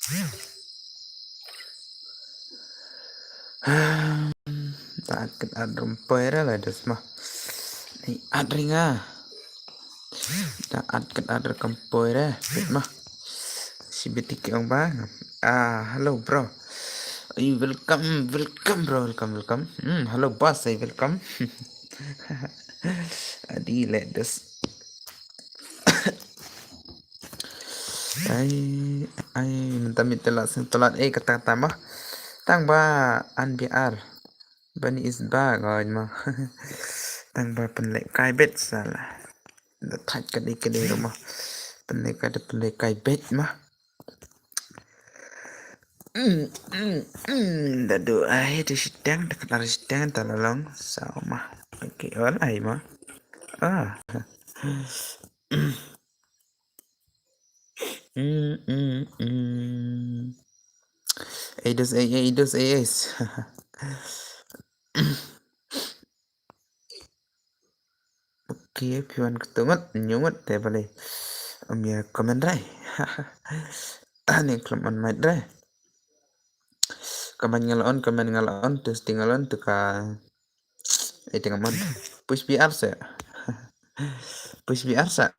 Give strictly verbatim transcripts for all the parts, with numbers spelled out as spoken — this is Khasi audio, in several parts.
Da at kat at rumpoi ra la dus ma. Ni at ringa. Da at kat at rumpoi ra. Bit ma. Si bit ki ong ba. Ah, hello bro. Ay, welcome, welcome bro, welcome, welcome. Hmm, hello boss, ay welcome. Adi le dus. Ai, ai, mynta mynta la sing tolat eh kata kata ma. Tang ba an biar. Bani is ba goi ma. Tang ba pynleh kai bet sala. Da thait ka dei ka dei ma. Pynleh kai da pynleh kai bet ma. Mm, mm, mm. Da du ai da sitang da kata sitang ta la long. Sa ma. Okay, ol ai ma. Ah. Mm, mm, mm. Eidos, ei, eidos, ei, es. Okay, phi wan ktungot, nyungot te bale. Am ya comment rai. Ani klem on mic rai. Comment ngal on, comment ngal on, testing ngal on, tu ka. Ei, tengah mon. Push B R sa. Push B R sa.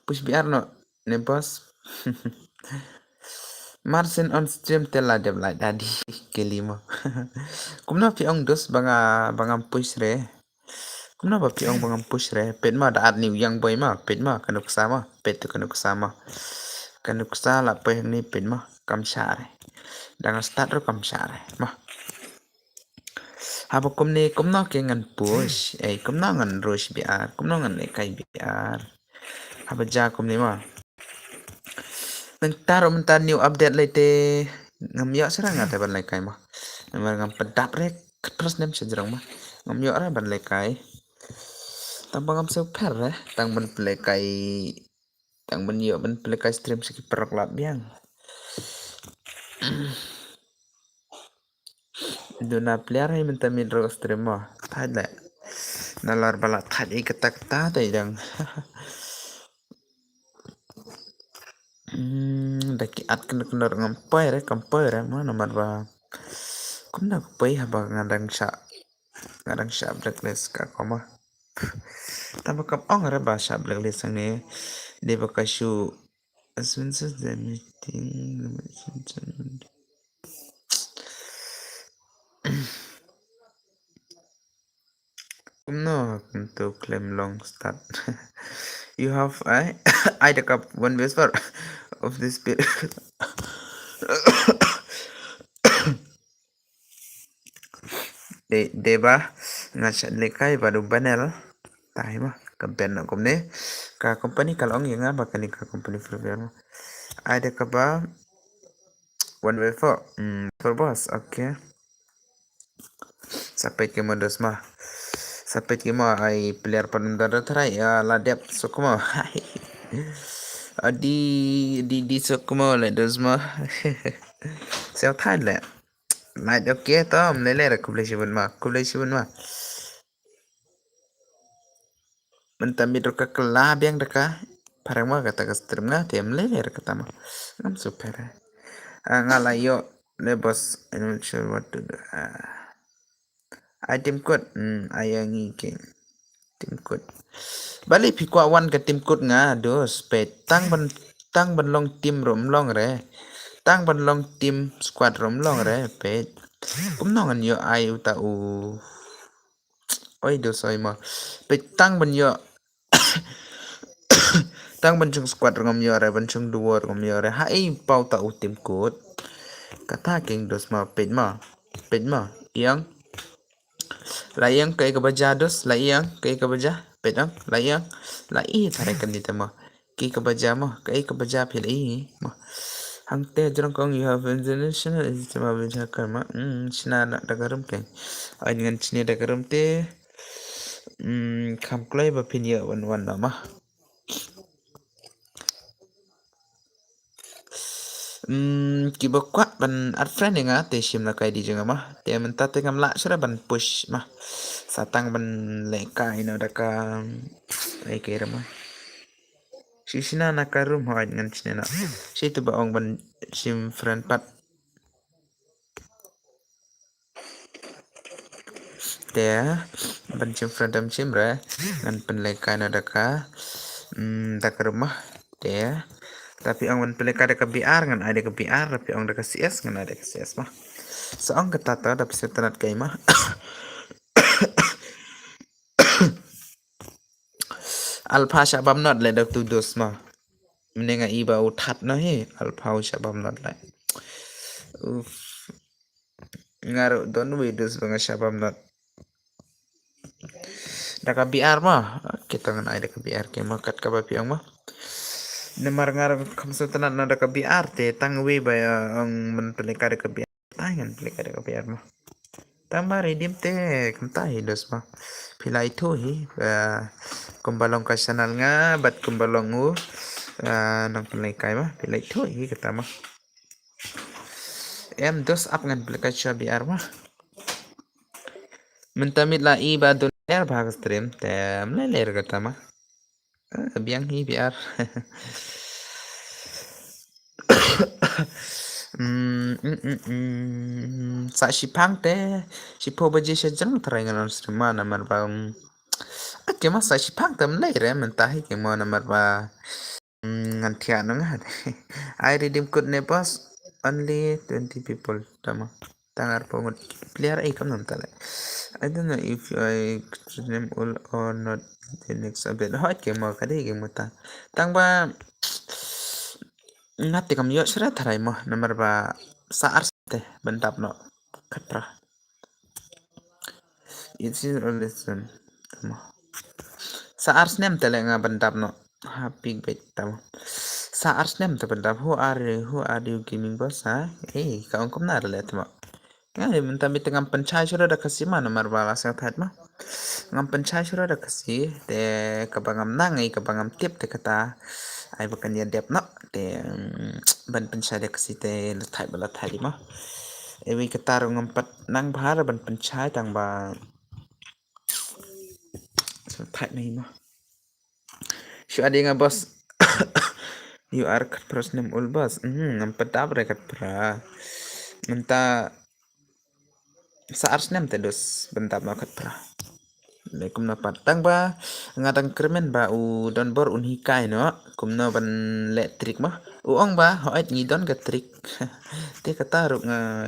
Push B R no. Ne boss. Marsin on stream te la dep lai dadi. Kelimo. Kumno phi ong dus ba nga, ba ngam push re. Kumno ba phi ong ba ngam push re. Pet ma da at ni u yang boy ma. Pet ma ka nuksa ma. Pet tu ka nuksa ma. Ka nuksa la poi ni pet ma. Kam sha re. Da nga start ro kam sha re. Ma. Haba kumne kumno ke ngan push. Eh, kumno ngan rush B R. Kumno ngan leh kai B R. Haba ja kumne ma. Nang taruh mynta new update lei te. Ngam ïoh shuh ra nga te ban leh kai ma. Namar ngam pyndat re khat phra snem sha jrong ma. Ngam ïoh ra ban leh kai. Tang ba ngam sngewpher re. Tang ban pynleh kai. Tang ban ïoh ban pynleh kai stream sha ki paralok lad biang. Duna player hi mynta mid ro stream mo. Thait le. Nalor ba la thait i kata kata te dang. Hmm, da ki at kena kena ngam poi re, kam poi re mo namar ba. Kumno ka poi haba nga dang sha. Nga dang sha blacklist ka koma. Tang ba kam ong re ba sha blacklist hangne. Dei ba ka shu. Expenses the meeting. Kumno kumto claim long start. You have I I the cup one whisper of the spirit. De, deba nga sha leh kai ba du banel. Tai ma ka ben na kumne. Ka company ka long ïa nga ba kane ka company forever ma. Ai de kaba one way four. Hmm, four boss. Okay. Sapet ki mo dos ma. Sapet ki mo ai player pan da da trai ya la dep sukmo. Adi di di sukmo le dos ma. Sel thai le. Like, okay, to, mlele ra, khublei shibun ma, khublei shibun ma. Mynta mid ruh ka kylla biang da ka. Pareng ma kata ka stream nga, te mlele ra kata ma. Ngam super. Ah, nga la ïoh, le boss, I'm not sure what to do. Ah. Ai team code, hmm, ai ngi king. Team code. Bali phi kwah wan ka team code nga, dos, peit. Tang ban, tang ban long team ruh mlong re. Tang ban long team squad ruh mlong re, peit. Kumno ngan ïoh ai uta u. Oi, dos oi ma. Peit tang ban ïoh. Tang ban shong squad ruh ngam ïoh re, ban shong duo ruh ngam ïoh re. Ha ei pau ta u team code. Kata king dos ma, peit ma. Peit ma. Ïang. La ïang kaei kaba ja dos, la ïang kaei kaba ja, peit ang, la ïang, la i tharai kan dita ma. Kaei kaba ja ma, kaei kaba ja phi la i ma. Hangte jrong kong you have international is ma ba ja kan ma. Hmm, shna na da ka rum keng. Ai ngan shna da ka rum te. Hmm, kham kloi ba phin ïa wan wan na ma. Hmm, kiba kwah ban add friend ïa nga te shim la ka I D jong nga ma. Te mynta te ngam lah shuh ban push ma. Sa tang ban leh kai na da ka ai kai ra ma. Shu shna na ka room, hooid ngan shna na. Shi tu ba ong ban shim friend pat. Te ban shim friend, em shim re. Ngan pynlehkai na da ka, mm, da ka room mo. Te da phi ong ban pynlehkai da ka B R, ngan ai da ka B R. Da phi ong da ka C S, ngan ai da ka C S mo. Sa ong kata to, da phi sngewtynnat kai mo. Alpha shah bam not le da tu dos mo. Mynne nga i ba u that na hi, Alpha u shah bam not le. Uf. Nga ruh don wi dos ba nga shah bam not. Da ka B R mo. Kita ngan ai da ka B R ke mo, kat kaba phi ong mo. Namar nga ruh kham sngewtynnat na da ka B R te, tang wi ba ong ban pynlehkai da ka B R. Tai ngan pynlehkai da ka B R mo. Tang ba redeem te kumta hi dos mo. Phi la ithuh hi, eh, kumba long ka channel nga bad kumba long u, eh, nongpynlehkai mo. Phi la ithuh hi kata mo. Em dos ap ngan pynlehkai sha B R mo. Mynta mit la i ba dun er ba ka stream te mlei ler kata mo. Eh, biang hi B R. Mm, mm, mm, mm. Sa shipang te, shiphew baje sha jrong tharai ngan on stream mo namar ba, mm, ake mo sa shipang te mlei re mynta hi ke mo namar ba, mm, ngan thiah nong ha. I redeem code ne boss, only twenty people tama. Tang arphew ngut player, eh, kam nam tale. I don't know if I name all or not the next update. Hoi ke mo ka dei ke mo ta. Tang ba nga te kam ïoh shuh re tharai mo namar ba sa ar te ban dap noh. Khat phra. It's all the same. Tama. Sa ar snem te le nga ban dap noh. Happy big tama. Sa ar snem te ban dap. Who are you? Who are you gaming boss? Ha? Eh, ka ong kumno re le tama. Nga mynta mynta ngam pynshai shuh da Khasi mo namar ba la sngewthuh mo. Ngam pynshai shuh da Khasi te kaba ngam nang, eh, kaba ngam tip te kata. Ai ba kan ïa dep noh te, mm, ban pynshai da Khasi te la thait ba la thait mo. Ewi kata ruh ngam pat nang bha ban pynshai tang ba sngewthuh mo. Shu adi nga boss. You are khat phra snem old boss. Hmm, ngam pat dap re khat phra. Mynta sa ar snem te dos ban dap noh khat phra. Le kumno pat tang ba nga dang kyrmen ba u Donbor un hikai noh kumno ban leh trick mo. U ong ba hooid ngi don ka trick. Te kata ruh nga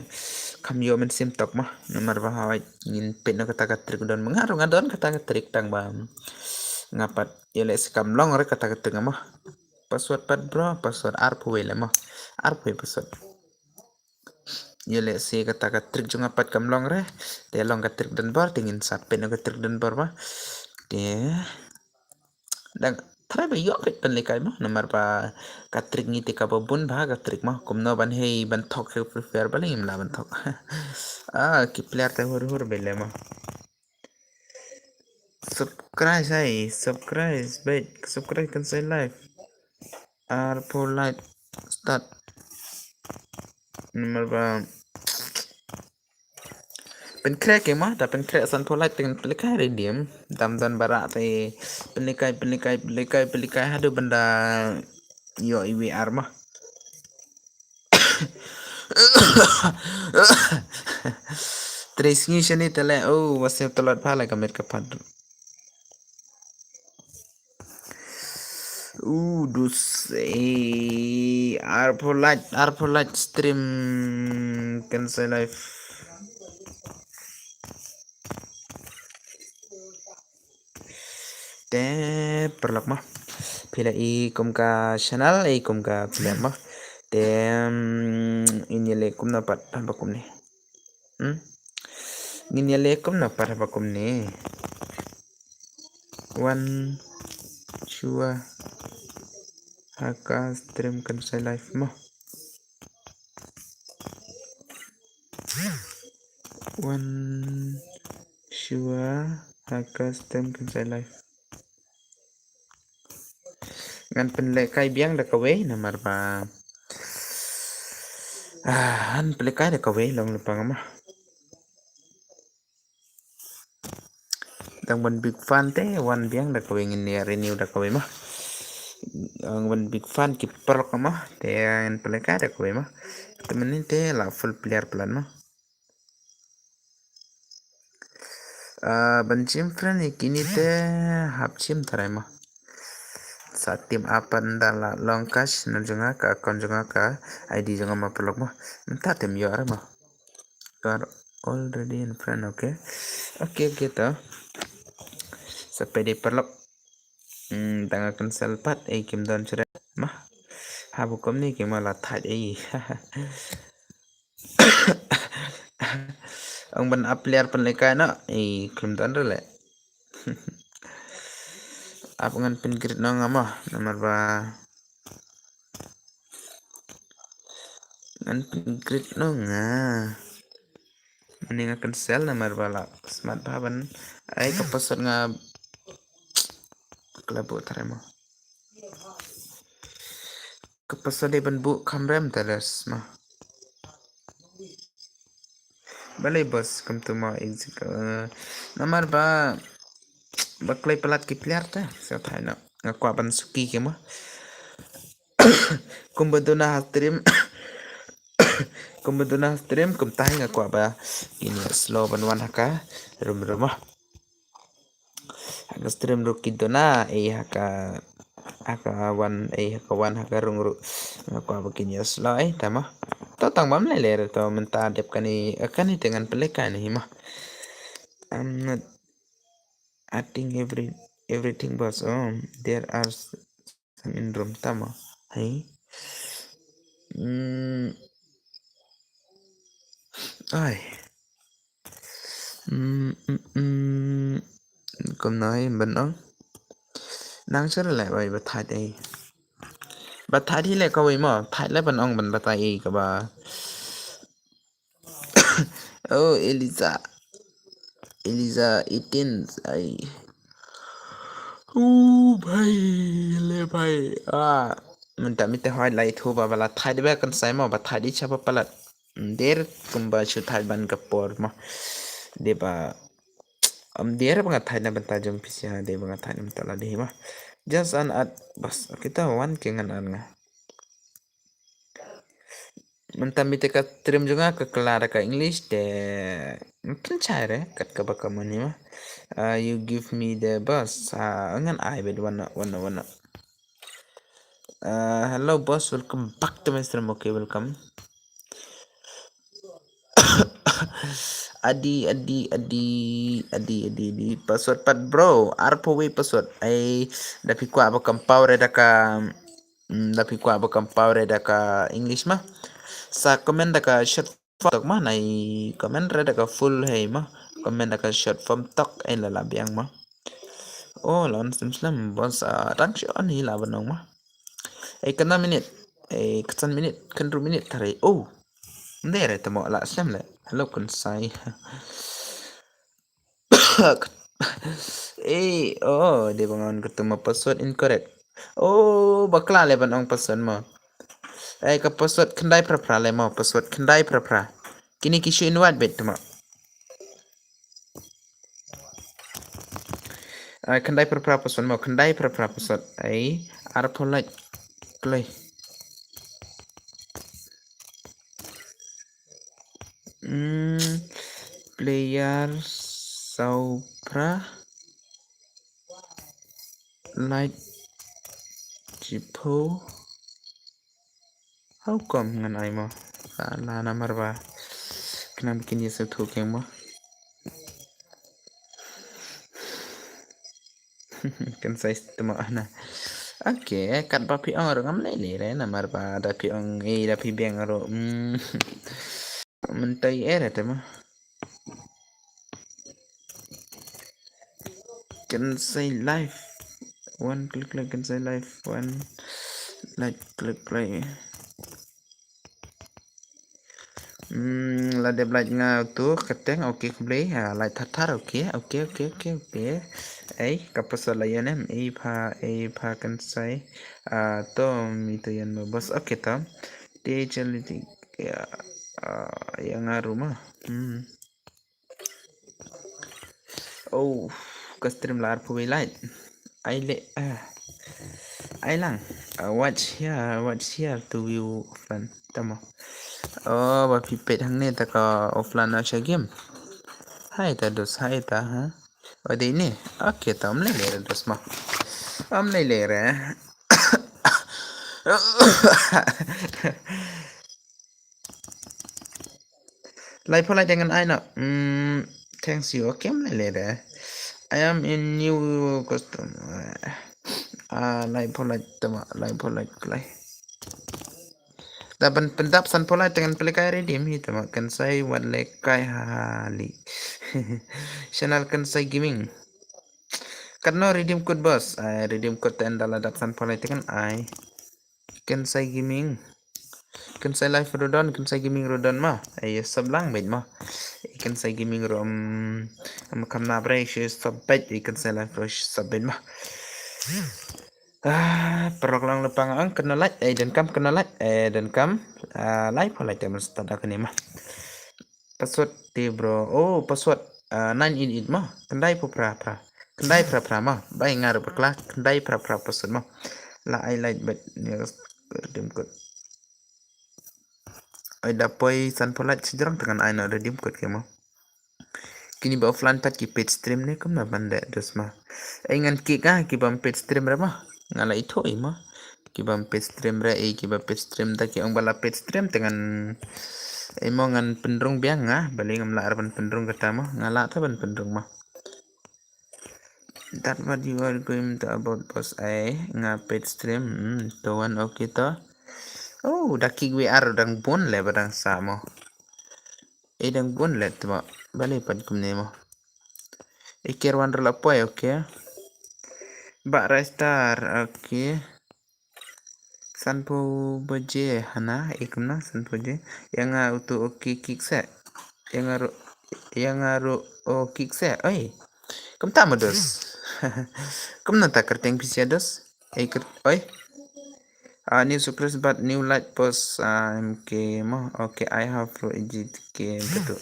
kham ïoh mynsiem tok mo namar ba hooid ngin peit noh kata ka trick don mo, nga ruh nga don kata ka trick tang ba nga pat ïa leh se kam long re kata ka trick mo. Password pat bro, password arphew wei le mo. Arphew wei password. Ïa leh se kata ka trick jong nga pat kam long re. Te long ka trick Donbor te ngin sa peit noh ka trick Donbor ba. Te dang try ba ïoh peit pynlehkai mo namar ba ka trick ngi te kaba bun bha ka trick mo. Kumno ban hei ban thok hei Free Fire ba lei ngim lah ban thok. Ah, ki player te hur hur bele mo. Subscribe hai, subscribe beit, subscribe kan sai live. Arphew live start. Namar ba pynkhreh ke mo, da pynkhreh sanphew live te ngan pynlehkai redeem. Dam don baroh te pynlehkai, pynlehkai, pynlehkai, pynlehkai haduh ban da ïoh iwei ar mo. Trei sngi shane te le, oh, wa sngewtynnat bha la ka met ka phad. Uh, dus, eh, arphew live, arphew live stream kan sai live. Te paralok mo. Phi la i kum ka channel, i kum ka channel mo. Te, mm, ngin ïa leh kumno pat haba kumne. Hmm? Ngin ïa leh kumno pat haba kumne. Wan shuwa ha ka stream kan sai live mo. Wan shuwa ha ka stream kan sai live. Ngan pynlehkai biang da kawei namar ba, ah, ngan pynlehkai da kawei long lypa nga mo. Dang ban big fan te wan biang da kawei, ngin ïa renew da kawei mo. Ang ban big fan ki paralok mo. Te ngan pynlehkai da kawei mo. Te mynnin te la full player palat mo. Ah, ban shim friend ïa kine te hap shim tharai mo. Sa team up pat da la long cash na jong nga ka account jong nga ka I D jong nga mo paralok mo. Mynta te ym ïoh re mo. You are already in friend, okay. Okay, okay to. Sa peit paralok. Hmm, tang nga cancel pat, eh, kim don shuh re. Mo. Haba kumne ki ma la thait, eh. Ong ban up player pynlehkai noh, eh, kim don re leh. Up ngan pyn-greet noh nga mo, namar ba ngan pyn-greet noh nga. Mynne nga cancel namar ba la smat bha ban. Ai ka password nga kla buh tharai mo. Ka password dei ban buh kham rem tharai mo. Balei boss, kam tu mo exit, eh, namar ba ba kloi palat ki player te. Sa thai noh. Nga kwah ban suki ki mo. Kumba duna ha stream. Kumba duna ha stream, kumta hi nga kwah ba kine slow ban wan ha ka room room mo. Ha ka stream ruh ki duna, eh, ha ka, ha ka wan, eh, ha ka wan, ha ka rung ruh. Nga kwah ba kine slow, eh, ta mo. To tang bam lei lei re to mynta dep kane, eh, kane te ngan pynlehkai ne hi mo. I'm not adding every, everything boss. Oh, there are s-, some in room ta mo. Hey. Hmm. Ai. Hmm, hmm, hmm. Kumno hi ban ong. Nang shuh re leh wei ba thait ei. Ba thait hi leh kawei mo. Thait leh ban ong ban batai ei kaba. Oh, Eliza. Eliza eighteen. Ai. Uh, bhai, le bhai. Ah, mynta mite hoi lai thu ba ba la thait ba kan sai mo, ba thait i chapa palat. Der kumba shu thait ban ka por mo. De ba, am, der ba nga thait na bynta jong pisa, de ba nga thait na bynta la de mo. Just an at, bas, kita wan ke ngan an nga. Mynta mite ka stream jong nga ka kylla da ka English te, mm, pynshai re kat kaba ka mon hi mo. Ah, you give me the boss. Ah, ngan ai bad wan noh, wan noh, wan noh. Ah, hello boss, welcome back to my stream. Okay, welcome. Adi, adi, adi, adi, adi, adi. Password pat bro, arphew wei password. Ai, da phi kwah ba kam pau re da ka, mm, da phi kwah ba kam pau re da ka English mo. Sa comment da ka short form tok mo, nai comment re da ka full hei mo. Comment da ka short form tok, eh, la la biang mo. Oh, la on slem slem, boss, ah, tang shi on hi la ban ong mo. Eh, khyndai minit, eh, khyndai minit, khyndai minit tharai. Oh, nde re tamo la slem le. Hello, kun sai. Eh, oh, de ba nga wan kata mo password incorrect. Oh, bakla le ban ong password mo. Eh, ka password khyndai phra phra le mo, password khyndai phra phra. Kine ki shu invite bad tamo. Ah, khyndai phra phra password mo, khyndai phra phra password. Ai, arphew lait. Kloi. Hmm, player saw phra. Lait shiphew. How come ngan ai mo? Ka la namar ba khnang ba kin ïa sngewthuh keiñ mo. Kan size tama na. Okay, kat ba phi ong ruh ngam lei lei re namar ba da phi ong, eh, da phi biang ruh. Hmm. Mynta i era te mo. Kan sai live. One click like kan sai live. One like click like. Hmm, la dep like nga tu kateng, okay, khublei. Ha, like thar thar, okay, okay, okay, okay, okay. Ei, ka password la ïa nem, ei pha, ei pha kan sai. Ah, to mi to ïan mo boss, okay to. Te chal ti, ya, ah, ïa nga ruh mo. Hmm. Oh, ka stream la arphew wei lait. Ai le, ah. Ai lang. Uh, watch here, watch here to view offline. Tama. Oh, ba phi peit hangne ta ka offline na sha game. Hai ta dos, hai ta, ha? Oh, dei ni. Okay, ta om lei lei dos ma. Om lei lei re. Lai pholai dengan ai no. Hmm, thanks you. Okay, om lei lei re. I am in new customer. Ah, lai pholai tama, lai pholai klai. Da ban pyndap san pholai dengan pelekai redeem hi tama kan sai wat lekai hali. Channel kan sai gaming. Kan no redeem code boss. Ai redeem code ten dala dap san pholai dengan ai. Kan sai gaming. Kan sai live rodon, kan sai gaming rodon ma. Ai sab lang bait ma. Kan sai gaming ro am am kam na bre shi sab bait kan sai live ro sab bait ma. Ah, parok lang lepang ang kena like, eh dan kam kena like, eh dan kam ah, live pholai te mesti tak kena ma. Password te bro. Oh, password ah, nine eight eight ma. Kendai pho pra pra. Kendai pra pra ma. Bai ngar bakla kendai pra pra password ma. La ai like bet ni redeem code. Ai da poi san pholai sejrong tengan ai no redeem code ke ma. Kini ba offline pat ki paid stream ne kumna ban de dos ma. Ai ngan ki ka ki bam paid stream re ma. Nga la itho i ma. Ki bam paid stream re ai ki ba paid stream ta ki ong bala paid stream tengan ai mo ngan pynrung biang nga bali ngam la ar ban pynrung kata ma. Nga la ta ban pynrung ma. That what you are going to about boss ai nga paid stream hmm, to one okay to. Oh, da ki we ar dang bon le ba dang sa mo. E dang bon le tma bale pat kumne mo. E ker wan rela poi okay. Ba rai star okay. Sanpo baje hana e kumna sanpo baje. Yang nga utu okay kik se. Yang nga ro yang nga ro o kik se. Oi. Kumta mo dos. Kumna ta kerteng pisia dos. E ker oi. Ah, new subscribe but new like post ah, M K mo. Okay, I have pro edit ke betul.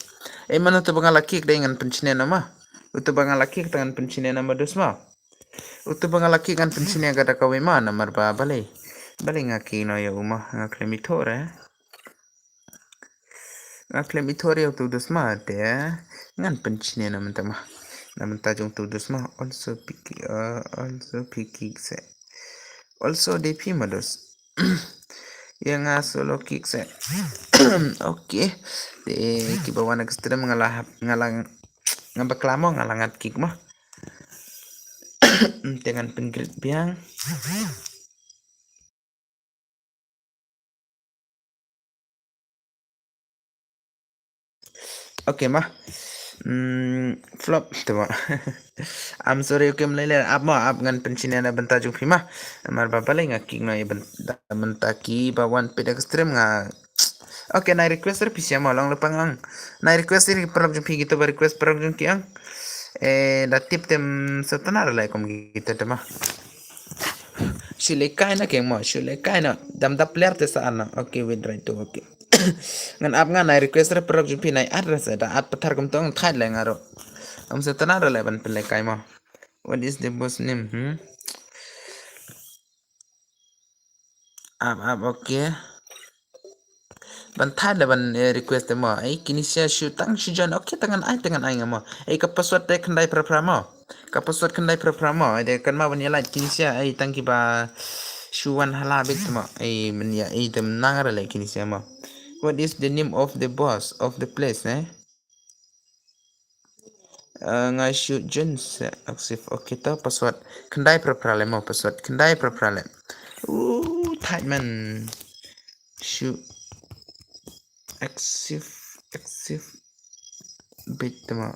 Eh, mana tu bengal laki kedai ngan penchine nama? Utu bengal laki kita ngan penchine nama dos ma? Utu bengal laki ngan penchine kada kawe ma namar ba bale. Bale ngaki no ya uma ngak lemi thore. Ngak lemi thore utu dos ma te ngan penchine nama tama. Nama tajung tu dos ma also piki uh, also piki se. Also D P ma dos. Yang nga solo kick se. Okay. Te kiba wan extreme ngala ngala ngaba klamo ngala ngat kick ma. Tengan pengrit biang. Okay ma. Hmm, flop tu ma. I'm sorry okay mlele ap ma ap ngan penchine na benta jong phi ma. Mar ba bale nga king na benta ki ba wan pit extreme nga. Okay na request re pisia ma long lepang ang. Na request re perok jong phi gitu ba request perok jong ki ang. Eh da tip tem setana re lai kom gitu te ma. Shu lekai na keng mo, shu lekai na. Dam da player te sa ana. Okay, wait right to okay. Ngan ap nga na request re perok jong phi na address da at pathar kum tong thai le nga ro. Am se tana re le ban pele kai mo. What is the boss name? Hmm. Ap ap okay. Ban thad le ban eh, request mo. Ai kini sia shu tang shu jon okay tangan ai tangan ai nga mo. Ai ka password te khandai pra pra mo. Ka password khandai pra pra mo. Ai de kan ma ban yalai kini sia ai tang ki ba shu wan hala bit mo. Ai men ya ai tem nang ra le kini sia mo. What is the name of the boss of the place eh? Uh, nga shu jon se active okay to password. Khandai pra pra le mo password. Khandai pra pra le. Uh, tight man. Shu active active bit tama.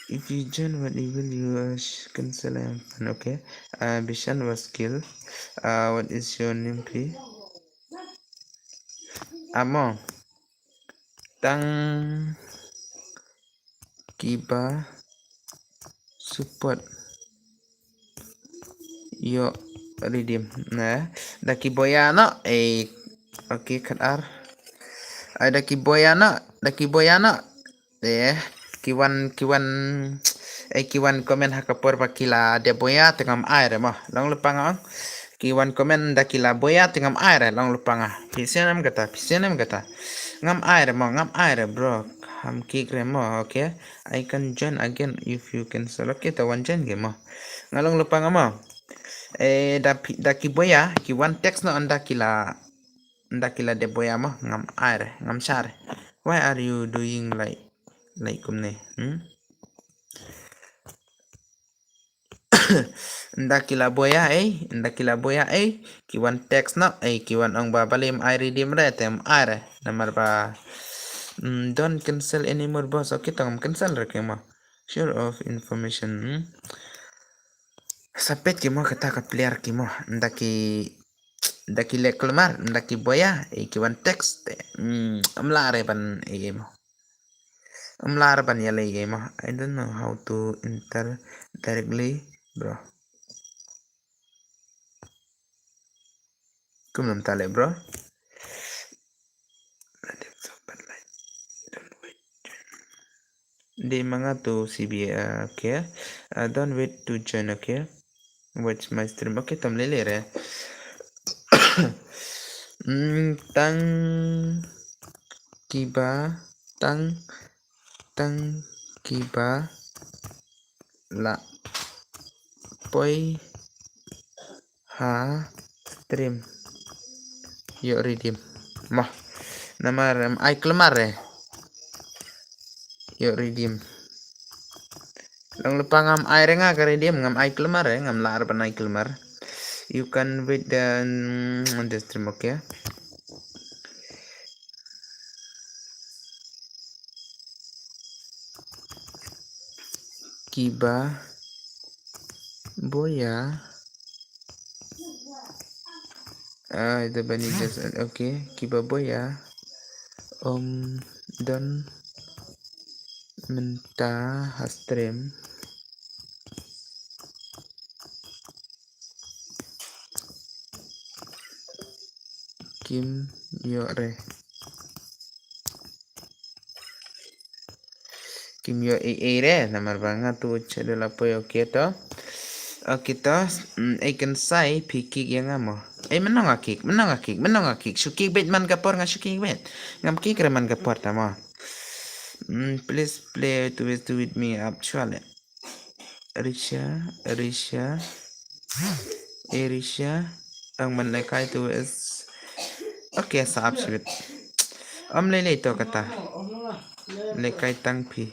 If you join what evil you are cancel and okay. Uh, Bishan was killed. Uh, what is your name please? Amo. Tang kiba support. Yo redeem na da ki boya no eh okay khat ar. Ai da ki boya no da ki boya no eh ki wan ki wan Ei ki wan comment ha ka por ba ki la dep boya te ngam ai re mo. Long lypa nga ong. Ki wan comment da ki la boya te ngam ai re, long lypa nga. Phi sngewthuh kata, phi sngewthuh kata. Ngam ai re mo, ngam ai re bro. Ham kick re mo, okay. I can join again if you cancel. Okay, ta wan join ge mo. Nga long lypa nga mo. Eh, da phi, da ki boya, ki wan text noh ynda ki la, ynda ki la dep boya mo, ngam ai re, ngam shah re. Why are you doing like, like kumne? Hmm? Ynda ki la boya ei, ynda ki la boya ei, ki wan text noh ei, ki wan ong ba balei ym ai redeem re, te ym ai re. Namar ba, mm, don't cancel anymore boss. Okay, to ngam cancel re ki mo. Share of information. Hmm? Sa peit ki mo kata ka player ki mo. Ynda ki, ynda ki leh kulmar, ynda ki boya ei, ki wan text te, mm, ym lah re ban ei mo. Ym lah re ban ïaleh ei mo. I don't know how to enter directly, bro. Kumno mynta leh, bro? Dei ma nga to C B A, okay. Uh, don't wait to join, okay. Watch my stream. Okay, tam lele re. Mm, tang kiba, tang, tang kiba la poi ha stream. Ïoh redeem. Mo. Namar em ai kulmar re. Ïoh redeem. Long lypa ngam ai re nga ka redeem, ngam ai kulmar re, ngam lah re ban ai kulmar. You can wait the, mm, on the stream, okay. Kiba boya. Ah, ito ba ni just, okay. Kiba boya. Om don mynta ha stream. Kim ïoh re. Kim ïoh ei ei re, namar ba nga tu cha dula poi, okay to. Okay to, mm, ei kan sai phi kick ïa nga mo. Ei mynno nga kick, mynno nga kick, mynno nga kick. Shu kick beit man ka por nga shu kick beit. Ngam kick re man ka por ta mo. Mm, please play to with, to with me up chwale. Risha, Risha, Erisha, ang man lekai tu is. Okay, sa ap sibit. Am lei lei to kata. Lekai tang phi.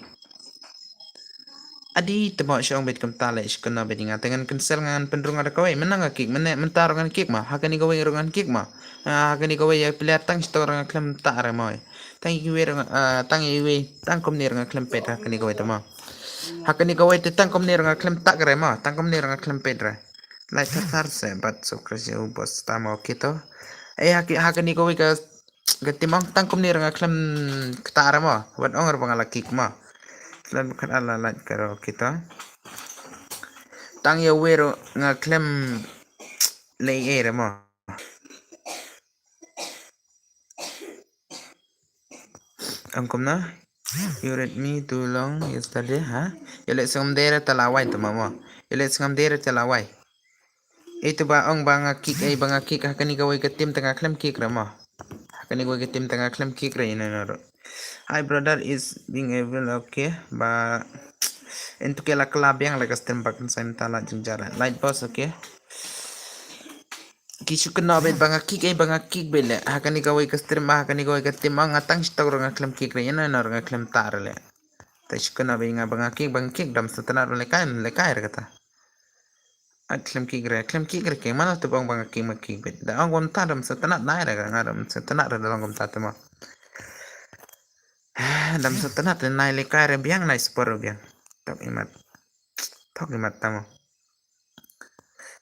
Adi temo shong bet kumta le shkena bet nga tengan cancel ngan pynrung ada kawai. Menang ka kick, mene mentar ngan kick ma. Hakani kawai rung ngan kick ma. Ah, hakani kawai ya player tang shito ngan klem ta re mo. Tang iwi rung, ah, tang iwi, tang kumni rung ngan klem pet hakani kawai temo. Hakani kawai te tang kumni rung ngan klem tak re mo, tang kumni rung ngan klem pet re. Like thar thar se bat subscribe u boss tamo kito. Eh, haki, hakani kawai ka, ka team ong tang kumni rung ngan klem kta re mo. Wat ong re ba nga la kick mo. Klem khat ala like karo kito. Tang ya wei rung ngan klem lei e re mo. Ang kumno? You read me too long yesterday, ha? Ïaleh sngam dei re ta la wai tamo mo. Ïaleh sngam dei re ta la wai. Itu ba ong ba nga kick, ei ba nga kick hakani kawai ka team tang nga klem kick re mo. Hakani kawai ka team tang nga klem kick re ina noro. Hi brother is being able, okay. Ba entu ke la kla biang la ka stream bak nsain ta la jingjar. Light boss, okay. Ki shu kynnoh beit ba nga kick, ei ba nga kick beit le. Hakani kawai ka stream, hakani kawai ka team, nga tang shitok rung ngan klem kick re, ïa no no rung ngan klem ta re le. Ta shu kynnoh beit nga ba nga kick, ba nga kick, dam satanat rung lekai, lekai re kata. Ai klem kick re, klem kick re ke, mano te ba ong ba nga kick, ba nga kick beit. Da ong ba mynta dam satanat nai re, nga dam satanat re da long kumta te mo. Dam satanat re nai lekai re biang, nai spor re biang. Tok imat. Tok imat tamo.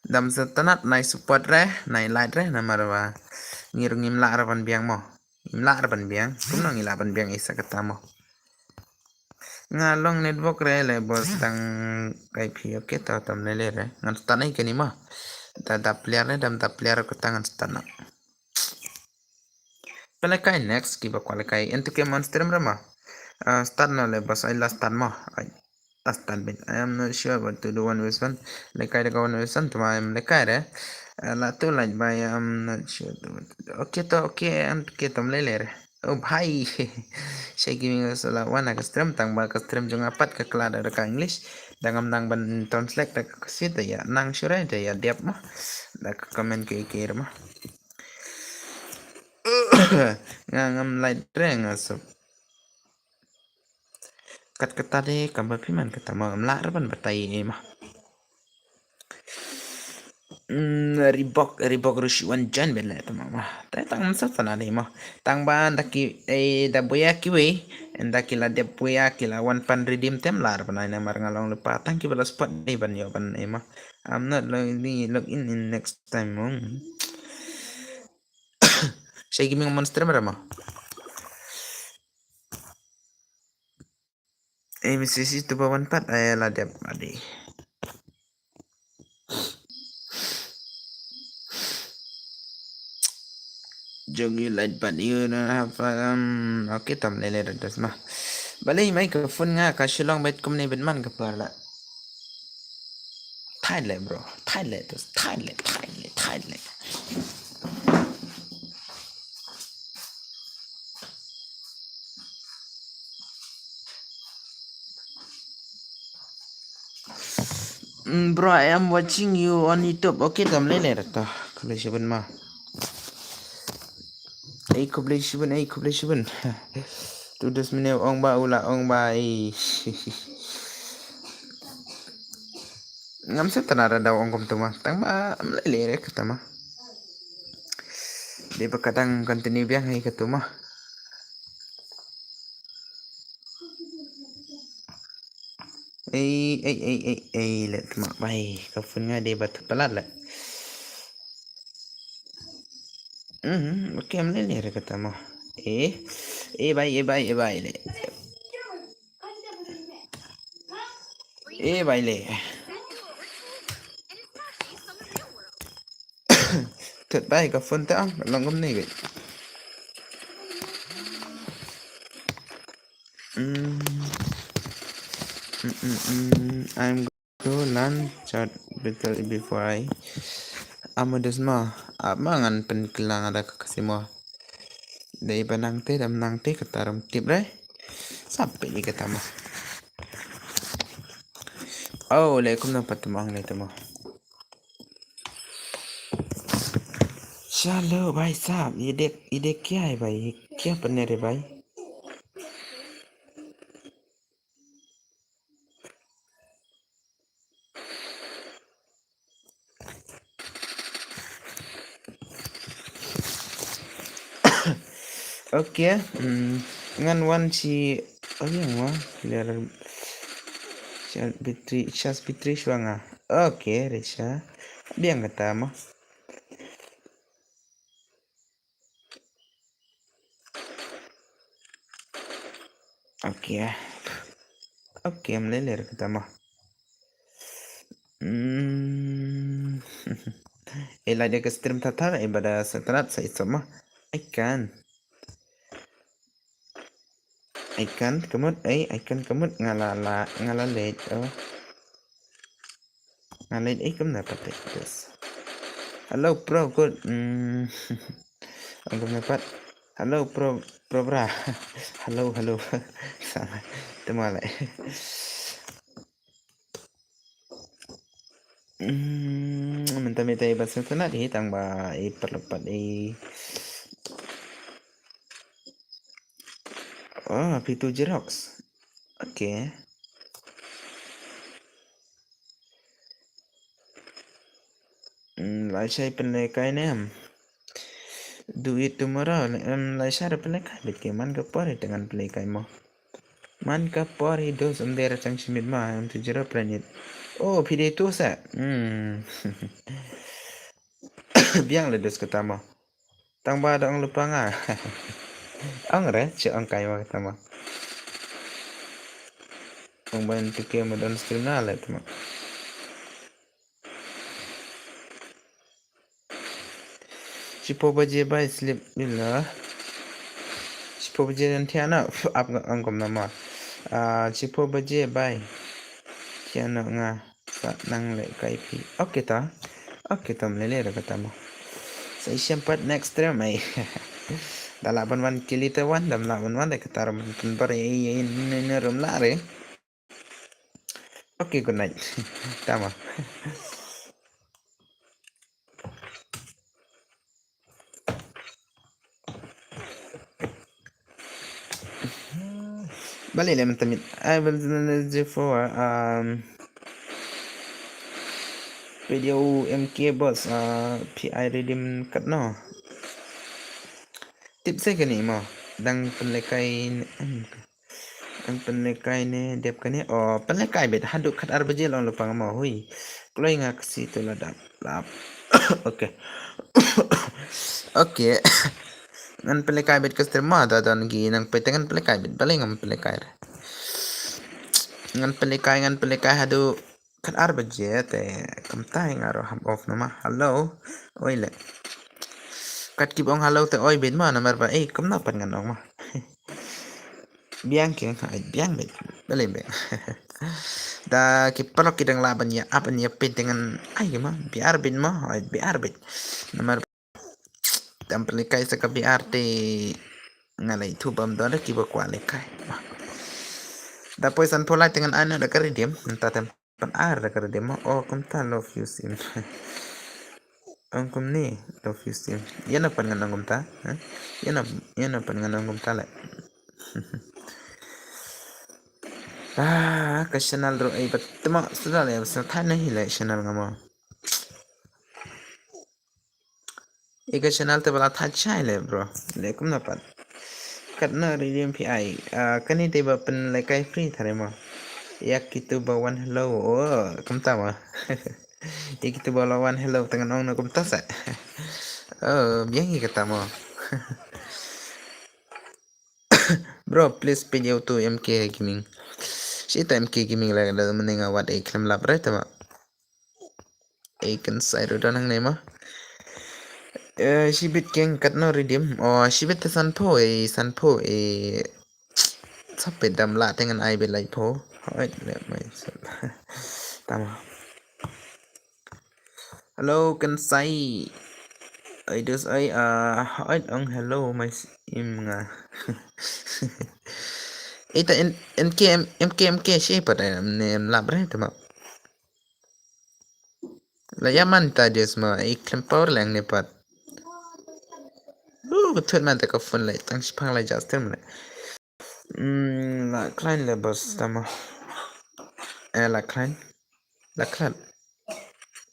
Dam satanat nai support re, nai like re, namar ba ngi ruh ngim lah re ban biang mo. Ngim lah re ban biang, kumno ngi lah ban biang isa kata mo. Nga long network re le boss tang kai phi, okay, ta tam le le re. Ngan start nai kani mo. Da da player re, dam da player kata ngan start na. Pele kai next kiba kwale kai entu ke monster re mo. Ah, start no le boss, ai la start mo. Ai. Astan bit. I am not sure what to do one versus one. Lekai da ka one versus one, tuma em lekai re. Eh, la tu like by, I am not sure to what to do. Okay to, okay, and okay, tam le le re. Oh, bhai. Shai Gaming so la wan ha ka stream, tang ba ka stream jong nga pat ka kylla da ka English. Da ngam nang ban translate da ka Khasi te ïa nang shuh re te ïa dep ma. Da ka comment ke ke re ma. Nga ngam like re nga sub. Kat kata de kam ba phi man kata ma, ngam lah re ban batai ei ma. Mm, Reebok, Reebok ruh shu wan join beit leh tama ma. Te tang mynsaw tana de ma. Tang ba nda ki, eh, da buya kiwei, nda ki la dep buya ki la wan pan redeem te ym lah re ban ai namar nga long lypa. Tang ki ba la spot de ban ïoh ban ei ma. I'm not log in, log in, in next time mo. Shai Gaming mon stream re ma. Eh, message tu ba wan pat, eh, la dep adi. Jong you like but you don't have, um, okay, tam le le das ma. Balei mai ka phone nga ka shu long beit kumne beit man ka par la. Thailand, bro. Thailand, tus. Thailand, Thailand, Thailand. Mm, bro, I am watching you on YouTube. Okay, tam le le to. Khublei shibun ma. Ei, khublei shibun, ei, khublei shibun. Tu dus mene ong ba, u la ong ba, ei. Ngam sngewtynnat re da ong kumtu ma. Tang ba ym lei lei re kata ma. Dei ba ka dang continue biang hi katu ma. Ei, ei, ei, ei, ei, le tma bai ka phone nga dei ba tpalat le. Mhm, okay, ym lei lei re kata ma. Eh, eh bai, eh bai, eh bai le. Eh bai le. Tet bai ka phone ta ang long kumne gai. Mm. Mm, mm, mm. I'm go learn chat better before I. Amo desma, ap ma ngan pynkylla nga da ka Khasi mo. Dei ba nang te, dam nang te, kata ram tip re. Sampai ni kata mo. Oh, le kumno pat mo, ang le mo. Chalo bhai sahab, ye dekh, ye dekh kya hai bhai, ye kya bana re bhai? Okay, mm, ngan wan shi, oh, ïa nga, ler, Shas Bitri, Shas Bitri shuwa nga. Okay, Risha. Biang kata mo. Okay. Okay, ym lei lei re kata mo. Hmm. Eh, la dei ka stream tha tha, eh, bad sa tnat sa i sop mo. I can. I can ka mut, eh, I can ka mut nga la la, nga la leit, oh. Nga leit, eh, kumno pat, eh, yes. Hello, bro, good. Hmm. Ong kumno pat. Hello, bro, bro, bra. Hello, hello. Sama. Te ma lei. Hmm, mynta mynta i ba sngewtynnat hi tang ba i paralok pat i. Oh, P two Xerox. Okay. Hmm, lai shai pynlehkai ne em. Do it tomorrow. Hmm, lai shai pynlehkai bit ke man ka por hi te ngan pynlehkai mo. Man ka por hi dos, ym dei re chang shimit ma, em tu jero planet. Oh, phi dei tu sa. Hmm. Biang le dos kata mo. Tang ba da ong lypa nga. Ong re, che ong kai mo kata mo. Ong ba ntu ke mo don stream na le tama. Shiphew baje bai sleep bila. Shiphew baje dan thiah na, ap nga ong kumno ma. Ah, shiphew baje bai. Kano nga sa nang lehkai phi. Okay ta. Okay ta, mlele da kata mo. Sa i shem pat next stream ai. Da lah ban wan kili te wan, dam lah ban wan da kata ram pynbar ai ai ne ne ram lah re. Okay, good night. Tama. Balik lah minta mit. I will do for um video M K boss uh P I redeem kat no. Tip sa kani mo. Dang pynlekai. Ngan pynlekai ne dep kane. Oh, pynlekai bet haduh khat ar baje long lypa nga mo hui. Kloi nga kasi tu la dap lap. Okay. Okay. Ngan pynlekai bet ka stream mo da don gi nang pete ngan pynlekai bet balei ngam pynlekai re. Ngan pynlekai ngan pynlekai haduh khat ar baje te kumta nga ruh hap off nama. Hello. Oi le. Kat ki bong hello te oi bet ma namar ba eh kumna pat ngan ong ma. Biang ki nga biang bet. Bale bet. Da ki parok ki dang la ban ya ap an ya pin dengan ai ma biar bet ma ai biar bet. Namar tam pelikai sa ka biar te ngalai tu bam don ki ba kwa lekai. Da poi san polai dengan ana da ka redeem nta tem. Pan ar da ka redeem ma oh kumta love you sim. Ang kumni love you sim. Yana pan ngan ang kumta. Yana yana pan ngan ang kumta le. Ah, ka channel ro ai bat ma sudah le sa thai nahi le channel ngama. Ika channel te bala thachai le bro. Le kumna pat. Katno redeem P I. Ah, kani te ba pynlekai free thare ma. Yak kitu ba wan hello. Oh, kumta ma. Yak kitu ba la wan hello tangan ong na kumta sa. Oh, biang ika tamo. Bro, please pin you to M K Gaming. Sita M K Gaming la da meninga wat e klem lap re tama. Ei kan sai ro dan hangne ma. Eh, shibit keng katno redeem. Oh, shibit te sanpho e sanpho e. Sapet dam la tengan ai be lai pho. Hoi le mai. Tama. Hello kan sai. Ai dus ai ah ai ong hello mai im nga. Ita en en ke em em ke em ke she pa dai ne em lab re tama. La yaman ta dia sma i klem power lang ne pat. Uh, betul man ta ka phone lai tang sipang lai just tem lai. Hmm, la klein le bos tama. Eh, la klein. La klein.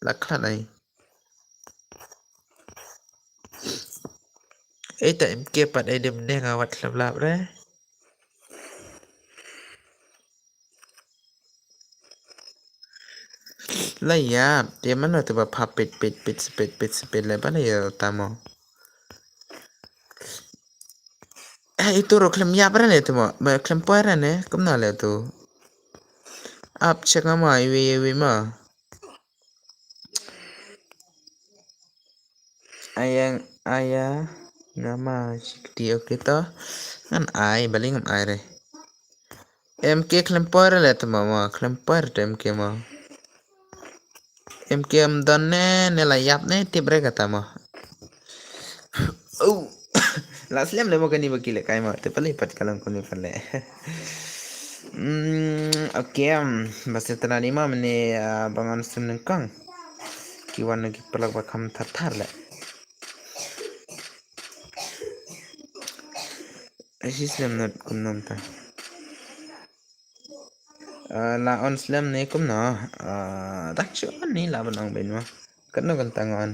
La klein ai. Eh, ta em ke pat ai dem ne nga wat klem lap re. La ya, te mano te ba pha pit pit pit pit pit pit le ba la ya tamo. Eh, itu ro klem ya bra le tamo, ba klem poi ra ne, kumna le tu. Ap check ma, iwi iwi ma. Ayang aya ngama sikti oke to. Ngan ai bali ngam ai re. M K klem por le tama ma klem por te M K ma. M K am don ne ne la yap ne tip re kata ma. Oh. La slem le mo kani ba ki le kai ma te pale pat kalang kuni pale. Hmm, okay, um, basta tana ni ma mene uh, bangan sim nengkang. Ki wan ki pelak ba kham thar thar le. Ai si slem not kum nom ta. Uh, la on slem ne kum no. Uh, dak chu on ni la ban ong ben ma. Kan no kan tang on.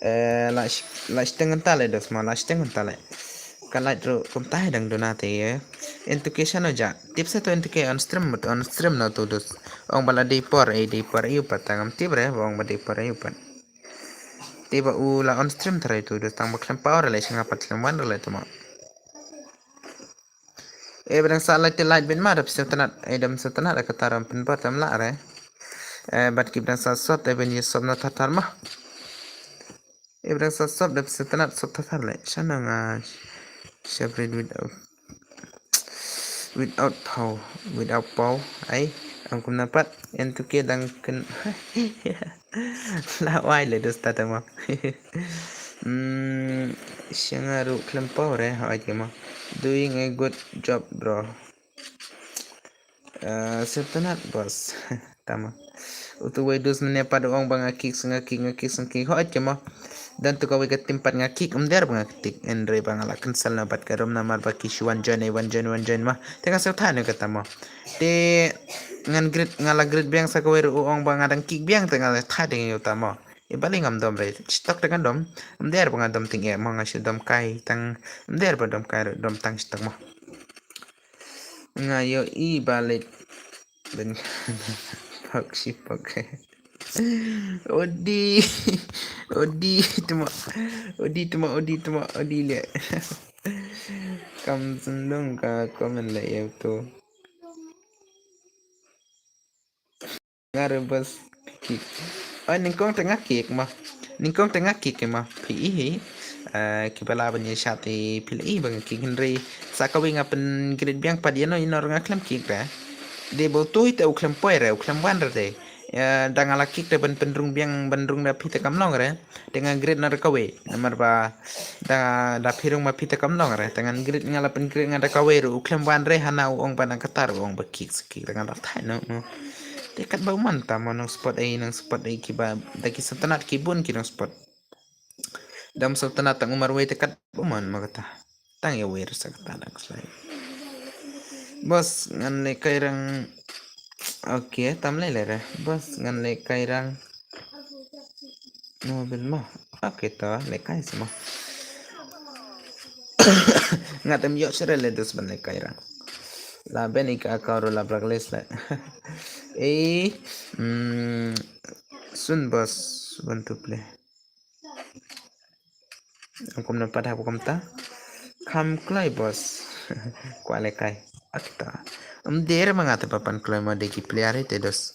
Eh, la sh- la shteng kan ta le dos ma la shteng kan ta le. Kan la ru kum ta dang dona te ye. Entuke shano ja. Tip sa to entuke on stream mut on stream no to dos. Ong bala di por eh di por iu pat tang am tip re ong ba di por iu pat. Te ba u la on stream trai tu dos tang ba klem power le shinga pat klem wan le tuma. E bidang sa light light bin ma dap sa tanat e dam sa tanat ka taram pin ba tam la re. E bat ki bidang sa sot e bin ye sot na tatar ma. E bidang sa sot dap sa tanat sot tatar le. Shana nga shabrid without without power without power ai Tang kumna pat, en tu ke dang ken. La wai le dos ta tama. Hmm, shanga ru klem pau re, hoi ke ma. Doing a good job, bro. Uh, Septanat, boss. Tama. Utu wai dos mene pat ong ba nga kick, nga kick, nga kick, nga kick. Hoi ke ma. Dan tu kawai ka tim pat nga kick, um der ba nga kick. Endre ba nga la cancel na bat ka rom namar ba ki shu wan join, wan join, wan join ma. Te nga sel tha ne kata ma. Te ngan grit, nga la grit biang sa kawai ru ong ba nga dang kick biang te nga la tha ding yu ta ma. E bali ngam dom re. Stok te nga dom. Um der ba nga dom ting e ma nga shu dom kai tang. Um der ba dom kai dom tang stok ma. Nga yo i balit. Ben. Pak si pak. Odi. Odi tuma. Odi tuma, odi tuma, odi le. Kam sendong ka comment le ya tu. Nga rebus kick. Oh, ningkong tengah kick mah. Ningkong tengah kick mah. Pi i hi. Eh, ki bala ban ya shat i pil i bang kick hynrei. Sa kawai nga pen grit biang pat ino ino nga klem kick re. De bo tu i te u klem poi re, u klem wan re de. Eh, da nga la kick re ban pen rung biang ban rung re pi te kam long re. Te ngan grit na da kawai. Namar ba da, da phi rung ma phi te kam long re. Te ngan grit nga la pen grit nga da kawai ru u klem wan re hana u ong ba nang katar u ong ba kick sa kick re nga la thai no, no. Te kat ba u man ta ma nong spot ai, nong spot ai ki ba da ki Septanat ki bun ki nong spot. Dam Septanat tang umar wai te kat ba u man ma kata. Tang ya wai rasa kata dang slide. Bos ngan le kai rang. Okay, tam le le re. Bos ngan le kai rang. No bil ma. Okay to le kai sama. Nga tem yok sere le dus ban le kai rang. La ben i ka ka ro la blacklist le. Eh, mm, sun bos want to play. Kum na pat ha kum ta. Kam klai bos. Kwa le kai. Akta. Um der ma nga te papan klai ma de ki player te dos.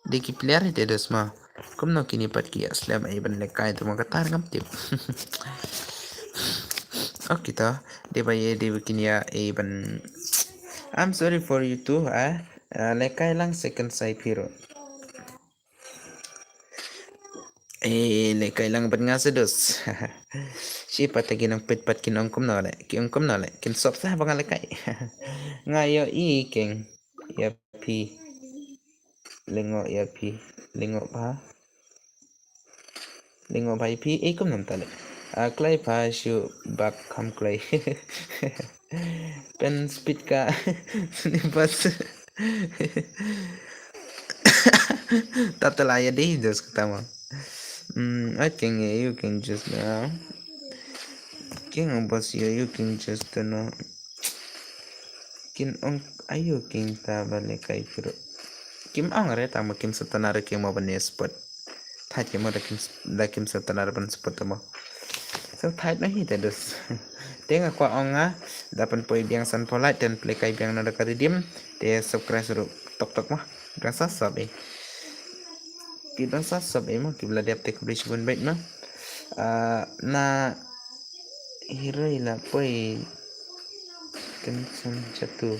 De ki player te dos ma. Kum no kini pat ki aslam ai ban le kai tu ma katar ngam tip. Okay to. De ba ye de ba kini ya ai ban. I'm sorry for you too, eh. Uh, le kai lang second sai piro. Eh, le kai lang ban nga sedos. Si pat ki nang pit pat ki nong kum no le. Ki ong kum no le. Kin sop sa ba nga le kai. Nga yo i keng. Ya pi. Lengo ya pi. Lengo pa. Lengo pa i pi. Eh, kum nam ta le. Ah, klai pa shu bak kam klai. Pen speed ka. Ni bas. Tatala ya dei just kata ma. Hmm, I think you can just now. King of boss you, you can just know. Kin ong ayu king ta bale kai piro. Kim ong re ta ma kim satana re kim ma bane spot. Thait kim da kim da kim satana re ban spot ta ma. So thait na hi ta dus. Te nga kwa ong nga da pan poi biang san polite ten play kai biang na da ka redeem. Te subscribe ru tok tok ma. Biang sa sub eh. Ki biang sa sub eh ma ki bla dep te kbli shibun bait ma. Ah, na hero ila poi kan san chatu.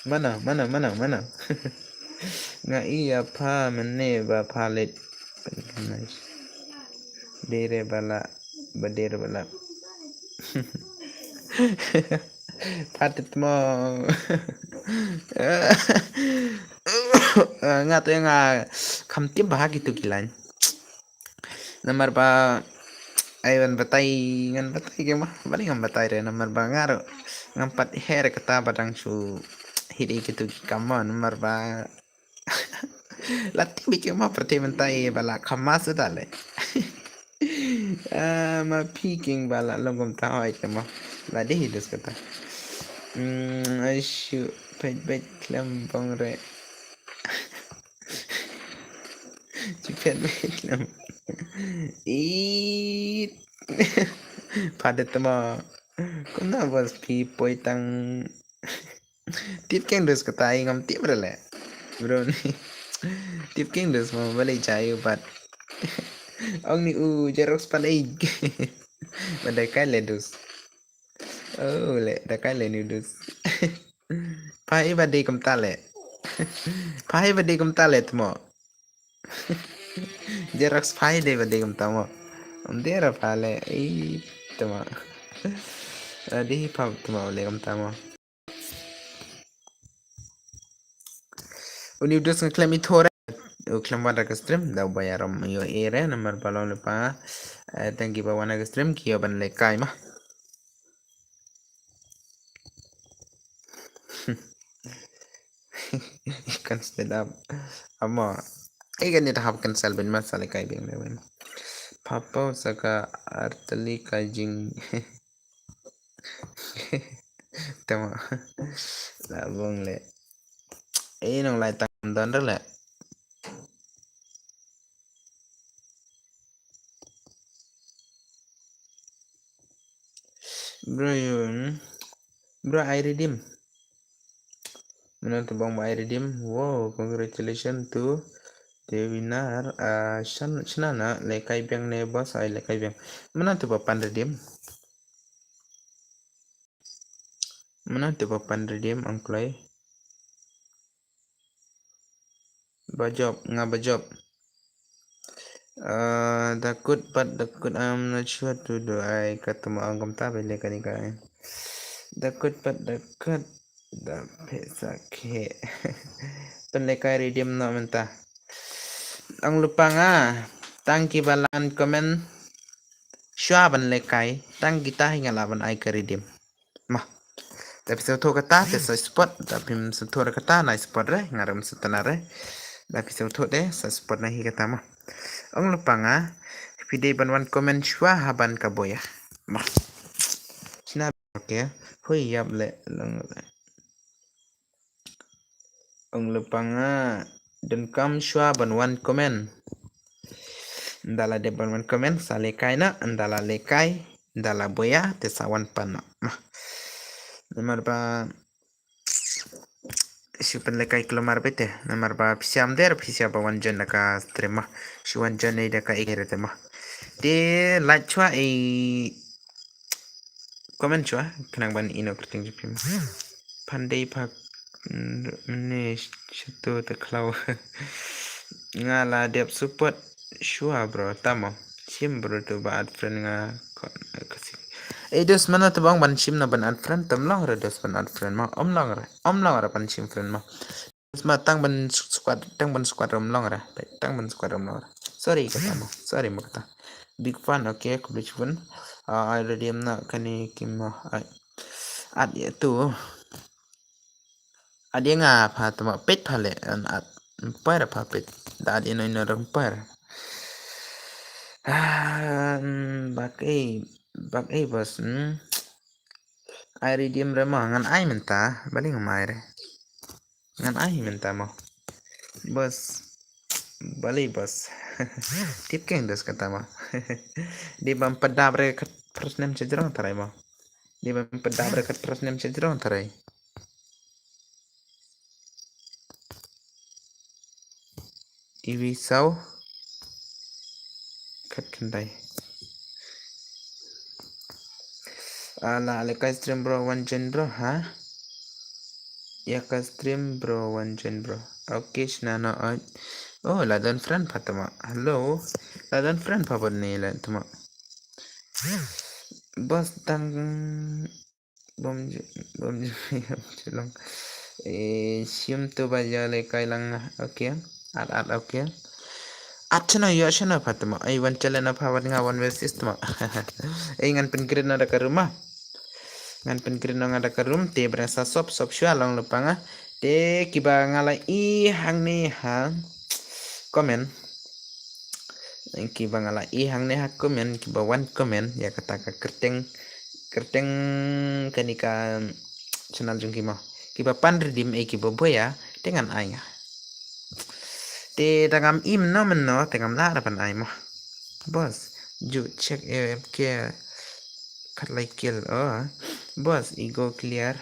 Mana, mana, mana, mana. Nga iya pa mene ba pa let. Dere bala, ba dere bala. Patit mo. Nga tu nga kham tip ba ha kitu ki line. Namar ba ai ban batai ngan batai ke ma bali ngan batai re namar ba nga ro ngan pat her kata ba dang shu hit i kitu ki kam ma namar ba la tip i ke ma perte mentai ba la kham ma su da le. Ah, ma phi king ba la long kum ta hoi ke ma la de hi dus kata. Hmm, ai shu pet pet klem bong re. Chipet me klam. It. Padet ma. Kumna bos phi poi tang. Tip keng dus kata i ngam tip rele. Bro ni. Tip keng dus ma bale jayu bat. Ong ni u jerox pan ei. Badai kai le dus. Oh, le, da kai le ni dus. Pa i ba dei kumta le. Phai ba dei kumta le tmo. Xerox phai dei ba dei kumta mo. Ym dei ra phai le. Ei tmo. Dei phai tmo le kumta mo. Uni u dus nga klem i thore. U klem wan da ka stream da u ba ïarom ïoh ere namar ba long lypa. Tang ki ba wan da ka stream ki ïoh ban lehkai ma. Kan stand up. Amo. Ei kan ïa hap kan sel bin ma sa lehkai biang le wen. Papa sa ka arteli ka jing. Tama. La bong le. Ei nong lai tang don le. Bro, you, bro, I redeem. Mano to bang I redeem. Wow, congratulations to the winner. Ah, shan, shanana, lehkai biang ne boss, ai lehkai biang. Mano to ba pan redeem. Mano to ba pan redeem, ang kloi. Ba job, nga ba job. Uh, da kut pat da kut, I'm not sure to do. Ai ka tuma ang kumta bele kani ka. Da kut pat da kut da pesa ke. Pynlehkai redeem noh mynta. Ang lypa nga. Tang ki ba la comment. Shuwa ban lehkai. Tang kita hi nga lah ban ai ka redeem. Ma. Da phi sngewthuh kata, te sa support, da phim sngewthuh kata, na support re, nga rem sutana re. Da phi sngewthuh te, sa support na hi kata ma. Ong lypa nga, phi dei ban wan comment shuwa ha ban ka boya. Ma. Shna, okay. Hui yap le, long le. Ong lypa nga, donkam shuwa ban wan comment. Nda la dep ban wan comment, sa lehkai na, nda la lehkai, nda la boya, te sa wan pan na. Ma. Namar ba, shu pynlehkai klomar bete, namar ba phi sngewthuh, phi sngewthuh ba wan join da ka stream ma. Shu wan join da ka ikere te ma. Te like shuwa i comment shuwa, khnang ban ïoh kyrteng jong phi ma. Phan dei pha, mm, ne shato te khlaw. Nga la dep support shuwa bro, tamo. Shim bro to ba add friend nga ko-, kasi. Eh, dos mana to bang ban shim na ban add friend, tam long re dos ban add friend ma. Om long re, om long re ban shim friend ma. Sma tang ban squad, tang ban squad ram long ra. Tang ban squad ram long ra. Sorry kata mo. Sorry mo kata. Big fan, okay, khublei shibun. Ah, I redeem na kane ki mo. Ai. Add ïa tu. Add ïa nga pha tama pet pha le an add. Empire pha pet. Da add ïa no ino ram empire. Ah, mm, bak ei, bak ei boss. Hmm. I redeem re mo, ngan ai mynta, balei ngam ai re. Ngan ai mynta mo. Boss. Balei boss. Tip keng dos kata mo. Dei bam padap re khat pyrshnem sejrong tarai mo. Dei bam padap re khat pyrshnem sejrong tarai. Iwi saw. Khat khyndai. Ala, ala ka stream bro, wan join bro, ha? Ïa ka stream bro, wan join bro. Okay, shna no, uh, oh, la don friend pha tama. Hello. La don friend pha bad ni la tama. Boss tang Bom ju-, bom ju-, bom ju long. Eh, shim tu ba ja le kai lang. Okay. At, at, okay. At shano yo shano pha tama. Ai wan chale na pha wan nga wan versus tama. Ai ngan pyn green na da ka room ma. Ngan pyn green na nga da ka room. Te breng sa sop, sop shwa long lypa nga. Te kiba nga la i hangne ha comment. Kiba nga la i hangne ha comment, kiba wan comment, ïa kata ka kyrteng, kyrteng kane ka channel jong ki mo. Kiba pan redeem eh kiba boya, te ngan ai nga. Te da ngam im no men no, te ngam lah da pan ai mo. Boss, ju check A F K. Khat lai kill, oh. Boss, ego clear.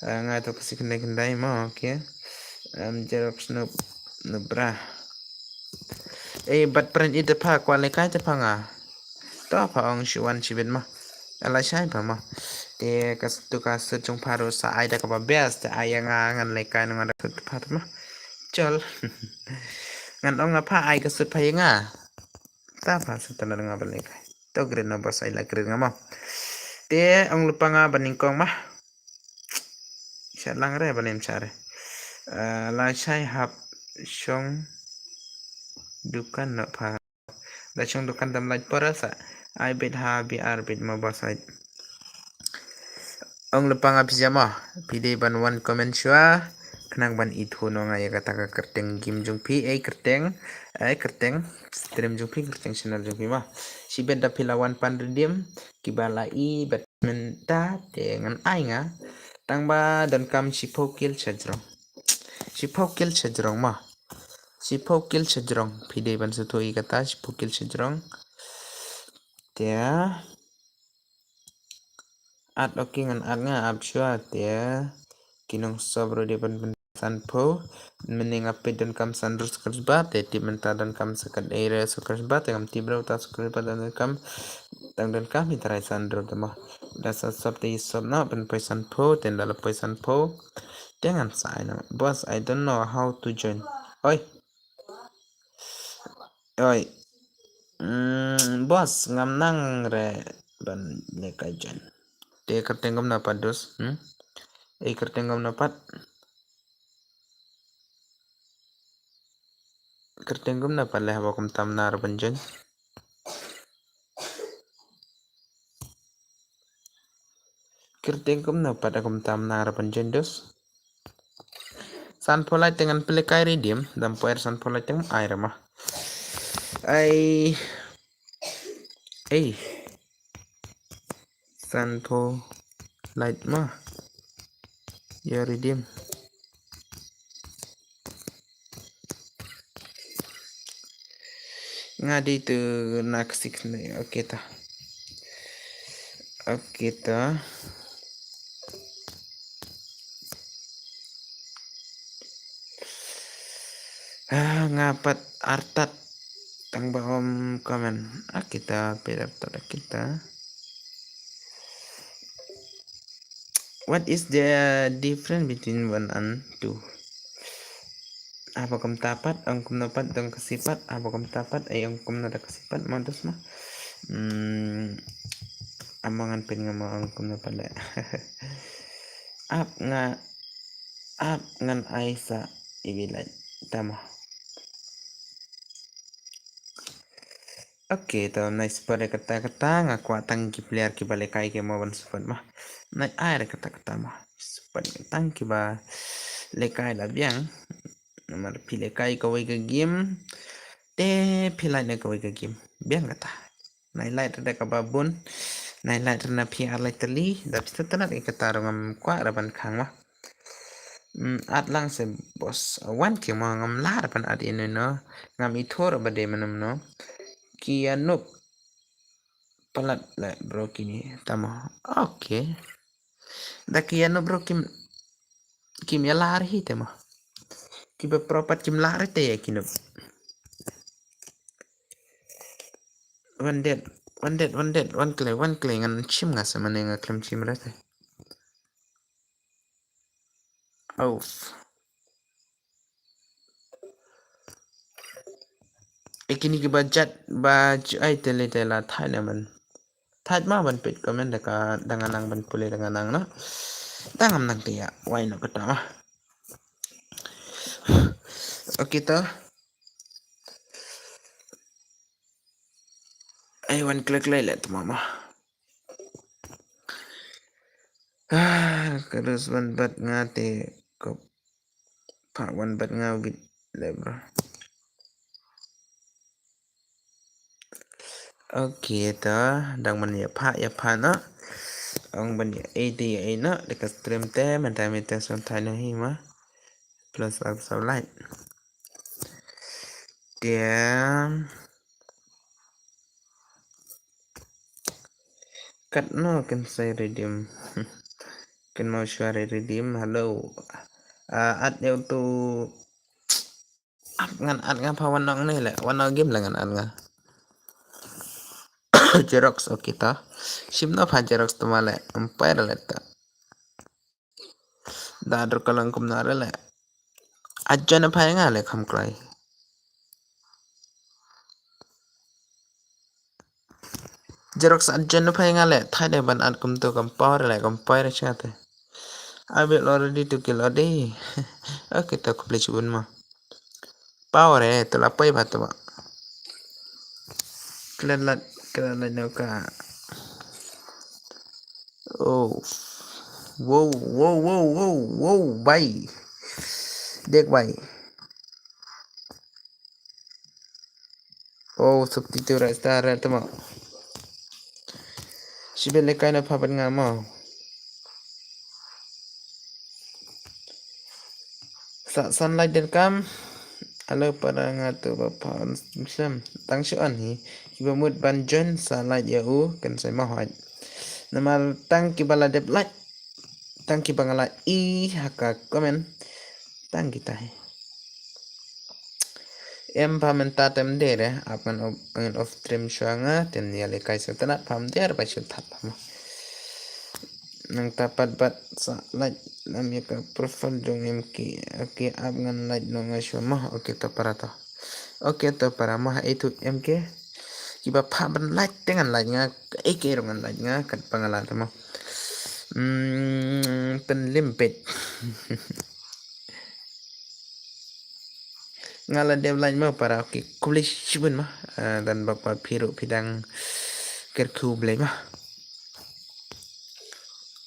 Ah, nga to kasi khyndai khyndai mo, okay. Um, Xerox noob, noob bra. Eh, bad pren ite pha, kwah le kai te pha nga. To pha ong shu wan shibit mo. Ala shai pha mo. Te ka suit, ka suit jong pha ruh sa ai da kaba best, te ai ïa nga, ngan leh kai ngan da suit pha ma. Chol. Ngan ong nga pha ai ka suit pha ïa nga. Ta pha suit ta na nga ban leh kai. To greet noh boss, ai la greet nga ma. Te ong lypa nga ban nyngkong ma. Sha lang re ban im sha re. Ah, la shai hap shong dukan noh pha. La shong dukan tam lait por sa. Ai bit ha B R bit ma boss ai. Ong lypa nga phi jama. Phi dei ban wan comment shuwa. Khnang ban ithuh noh nga ïa kata ka kyrteng game jong phi, eh kyrteng, eh kyrteng stream jong phi, kyrteng channel jong phi ma. Shibit da phi la wan pan redeem, kiba la i bad mynta te ngan ai nga. Tang ba donkam shiphew kill sha jrong. Shiphew kill sha jrong ma. Shiphew kill sha jrong. Phi dei ban sngewthuh ïa kata, shiphew kill sha jrong. Te at, okay, ngan at nga ap shuwa te. Ki nong sop ruh dei ban pynsanphew. Mynne nga peit donkam san subscriber te tip mynta donkam sa katei re subscriber te ngam tip ruh ta subscriber donkam. Tang donkam hi trai san ruh te ma. Da sa sop te i sop na pynpoi sanphew te nda la poi sanphew. Te ngan sa ai na. Boss, I don't know how to join. Oi. Oi. Mm, boss, ngam nang re ban leh kai join. Te kyrteng kumno pat dos, hmm? Ei kyrteng kumno pat. Kyrteng kumno pat leh ba kumta mnar ban join. Kyrteng kumno pat kumta mnar ban join dos. Sanphew lait te ngan pynleh kai redeem, dam poer sanphew lait te ai re ma. Ai. Ei. Sanphew lait ma. Ïa redeem. Nga dei tu na ksik ne. Okay ta. Okay ta. Ah, nga pat artat tang ba ym comment. Ah, kita pyrta kita. What is the difference between one and two? Haba kumta pat, ong kumno pat, dong ka sipat, haba kumta pat, ai ong kumno da ka sipat, ma dos ma. Hmm, ama ngan pyn nga ma ong kumno pat le. Ap nga, ap ngan ai sa iwei lait tama. Okay, to nai support kata kata nga kwah tang ki player kiba lehkai ki mo ban support ma. Nai ai kata kata ma. Support tang kiba lehkai la biang. Namar phi lehkai kawei ka game. Te phi lait na kawei ka game. Biang kata. Nai lait da kaba bun. Nai lait na phi ar lait tali. Da phi ta tanat kata ruh ngam kwah ra ban khang ma. Hmm, at lang se boss. Wan ki mo ngam lah ra ban at ino no. Ngam ithor ba de manam no. Ki ïa nup palat le bro kini tamo. Okay. Da ki ïa nup bro kim, kim ïa lah hi te mo. Kiba pro pat kim lah te ïa ki nup. One dead, one dead, one dead, one clay, one clay ngan chim nga sa mane nga klem chim ra te. Auf. E kini ki ba jat ba ju ai tele tela thai na man. Thai ma ban pit comment da ka da nga nang ban pule da nga nang na. Da ngam nang tia wai no kata ma. Okay to. Ai wan klik lai le tama ma. Ah, terus wan bat nga te kop. Pha wan bat nga wit le bro. Okay to, dang ban ïa pha ïa pha no. Ong ban ïa ei te ïa ei no, de ka stream te, man time te som thai no hi ma. Plus up so light. Damn. Kat no kan sai redeem. Kan mau share redeem. Hello. Ah, at ïa tu. At ngan at nga pha wan nong ne le. Wan nong game le ngan at nga. Xerox, okay ta. Shim na pha Xerox tu ma le, em pai ra le ta. Da dur ka long kumno re le. Ajan na pha nga le kham krai. Xerox ajan na pha nga le, thai de ban at kumtu kam power le, kam power sha te. I will already to kill already. Okay, to khublei shibun ma. Power eh, to la pai ba to ba. Klan lat, klan lat no ka. Oh. Wow, wow, wow, wow, wow, bai. Dek bai. Oh, substitute ra star ra tama. Shibe le kaina pha ban nga ma. Sa sunlight dan kam. Alo para nga tu ba pha sem. Tang shu an hi. Iba mut ban join sa light ya u kan sai ma hoi. Namar tang ki ba la dep light. Tang ki ba nga la i ha ka comment. Tang kita hi. Em pha mynta tem der eh, ap ngan of, ngan off stream shwa nga, tem nia le kai sa tanat pha mynta ba shu that pha ma. Nang ta pat bat sa light nam ya ka profile jong em ki, okay, ap ngan light no nga shwa ma, okay to para to. Okay to para ma, itu em ke. Kiba pha ban light te ngan light nga, eh ke rong ngan light nga, kat pa nga la to ma. Hmm, pen limpet. Nga la dep lain ma para ki khublei shibun ma. Ah, dan bak pa phi ruh phi dang kyrkhu blei ma.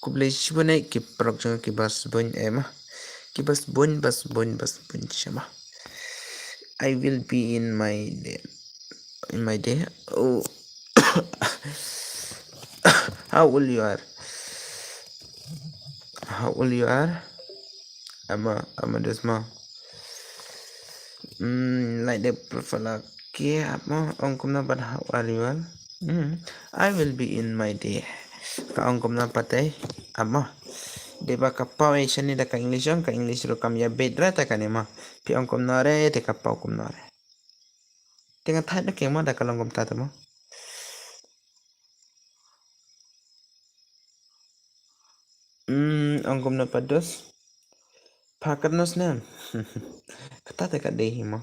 Khublei shibun eh ki parok jong ki bas bun eh ma. Ki bas bun, bas bun, bas bun sha ma. I will be in my day. In my day. Oh. How old you are? How old you are? Ama, ama dus ma. Hmm, like the profile ke ama ong kumna pat how are you all? Hmm, I will be in my day. Ka ong kumna pat eh ama. Deba ka pau eh shani da ka English ong ka English ruh kam ya beit ra ta kane ma. Phi ong kumna re te ka pau kumna re. Te nga thait na ke ma da ka long kumta ta ma. Hmm, ong kumno pat dus. Pha katno snem. Kata te ka dei hi ma.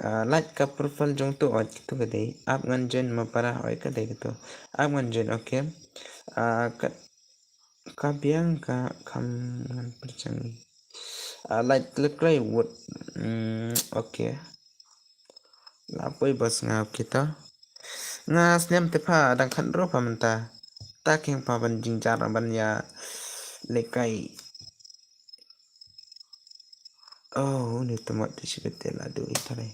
Ah, like ka profile jong tu oi kitu ka dei. Ap ngan join ma para oi ka dei kitu. Ap ngan join, okay. Ah, kat ka biang ka kham ngan pyrchang. Ah, like klik klik wut. Hmm, okay. La poi bas nga kita. Nga snem te pha dang khan ro pha mynta. Ta keng pha ban jingjar ban ya lekai. Oh, ni tamat tu sibete la du itare.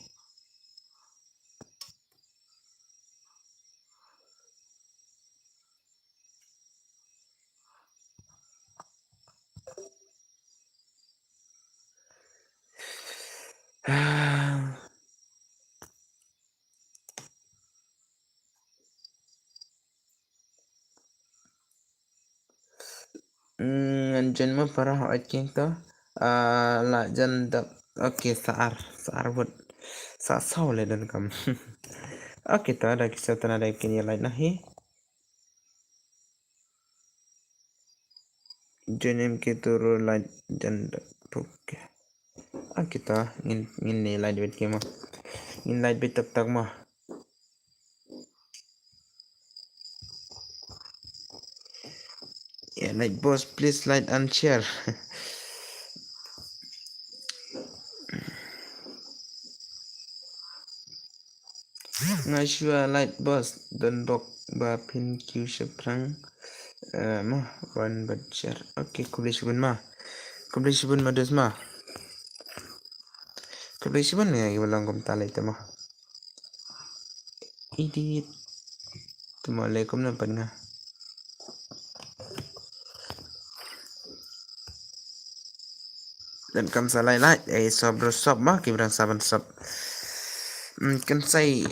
Hmm, ngan jen ma para hoi king to. Ah, la jan dap. Okay, saar, saar wut. Sa sau le dan kam. Okay, to da kisa tana da kini lai na hi. Join em ke turu light jan dak puk. Ah, kita ngin, ngin ne light bit ke ma. Ngin light bit tak tak ma. Ya, like boss, please like and share. Nga shuwa like boss, don bok ba phin kiew shaphrang. Eh, mo, wan bad share. Okay, khublei shibun ma. Khublei shibun ma dus ma. Khublei shibun nga ki ba long kumta lei te ma. Edit. Te ma lei kumno pat nga. Dan kam sa lai lai, eh, sop bro sop ma, ki brang saban sop. Hmm, kan sai.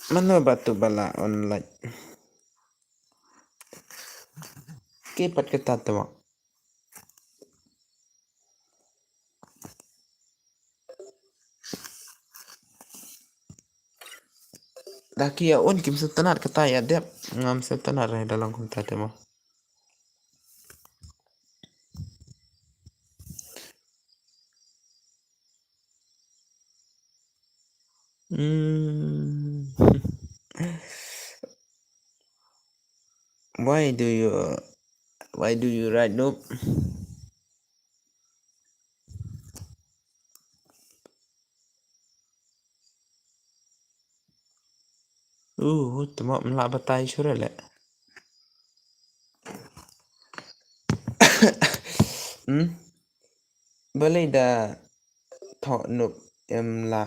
Mano batu bala on light. Ki pat kita tu ma. Da ki ïa un kim sngewtynnat kata ïa dep. Ngam sngewtynnat re da long kumta te mo. Hmm. Why do you, why do you write noob? Uh, tama mla batai sure le. Hmm? Balei da thoh noob em la.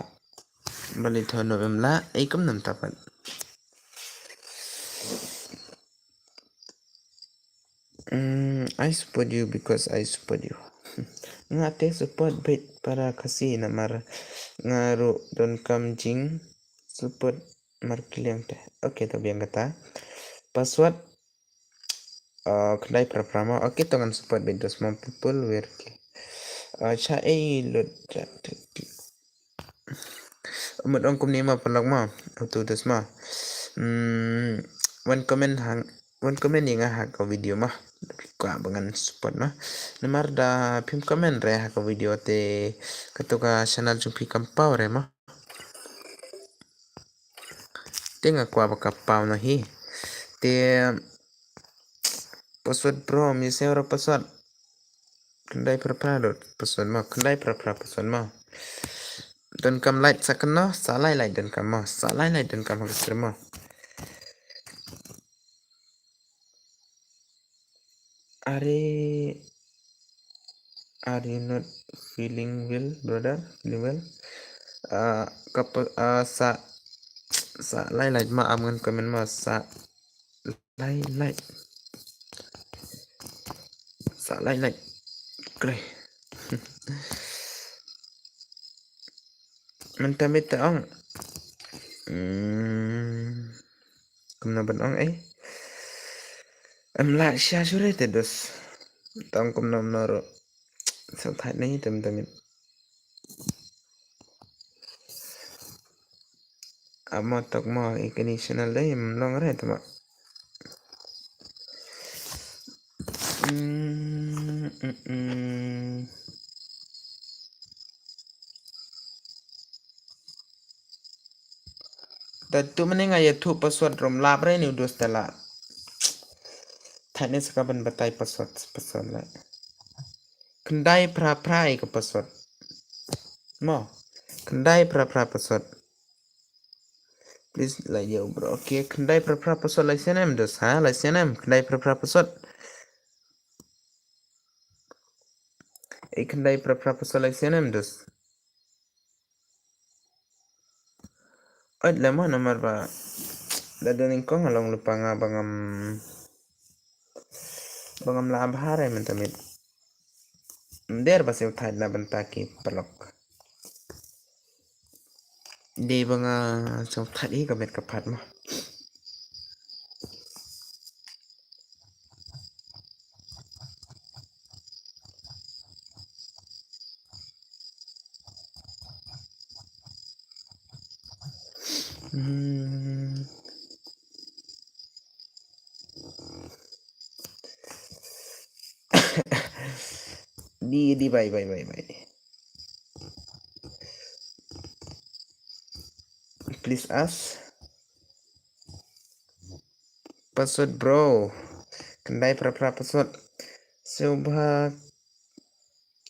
Balei thoh noob em la. Ei kum nam tapat. Mm, I support you because I support you. Nga te support beit para Khasi namar nga ruh donkam jing support markiliang te. Okay, to biang kata. Password, uh, khyndai phra phra mo. Okay, to ngan support beit dos mo people where ke. Uh, cha ei lut cha te. Mut ong kumne ma paralok ma, utu dus ma. Hmm, wan comment hang, wan comment ïa nga ha ka video ma. Kwah ba ngan support ma. Namar da phim comment re ha ka video te katu ka channel jong phi kam paw re ma. Te nga kwah ba ka paw na hi. Te password bro, mi se ora password. Khyndai phra phra dot password mo, khyndai phra phra password mo. Donkam light sa kano, sa lai light donkam mo, sa lai light donkam ha ka stream mo. Are, are you not feeling well, brother? Feeling well? Ah, kapa, ah, sa, sa lai light ma am ngan comment mo sa lai light. Sa lai light. Kre. Mynta mynta ong. Hmm. Kumno ban ong eh. Em la sha sure te dos. Tang kumno mno ro. Sa thai nei tem tem. Amo tok mo i kani channel dei em long re tama. Mm, mm, mm. Da tu mane nga ïathuh password rom lap re ni u dos tala. Thane saka ban batai password, password la. Khyndai phra phra i ka password. Mo. Khyndai phra phra password. Please like you bro. Okay, khyndai phra phra password like sien em dos ha, like sien em khyndai phra phra password. Ei khyndai phra phra password like sien em dos. Ot lama namar ba da doning kong along lupa nga bangam bangam la abhar ai mynta mit. Mder ba sew thait na bynta ki paralok. Dei ba nga sngewthuh i ka met ka phat mo. Hmm. Di, di, bye, bye, bye, bye. Please ask. Password, bro. Khyndai phra phra password. Sngewbha.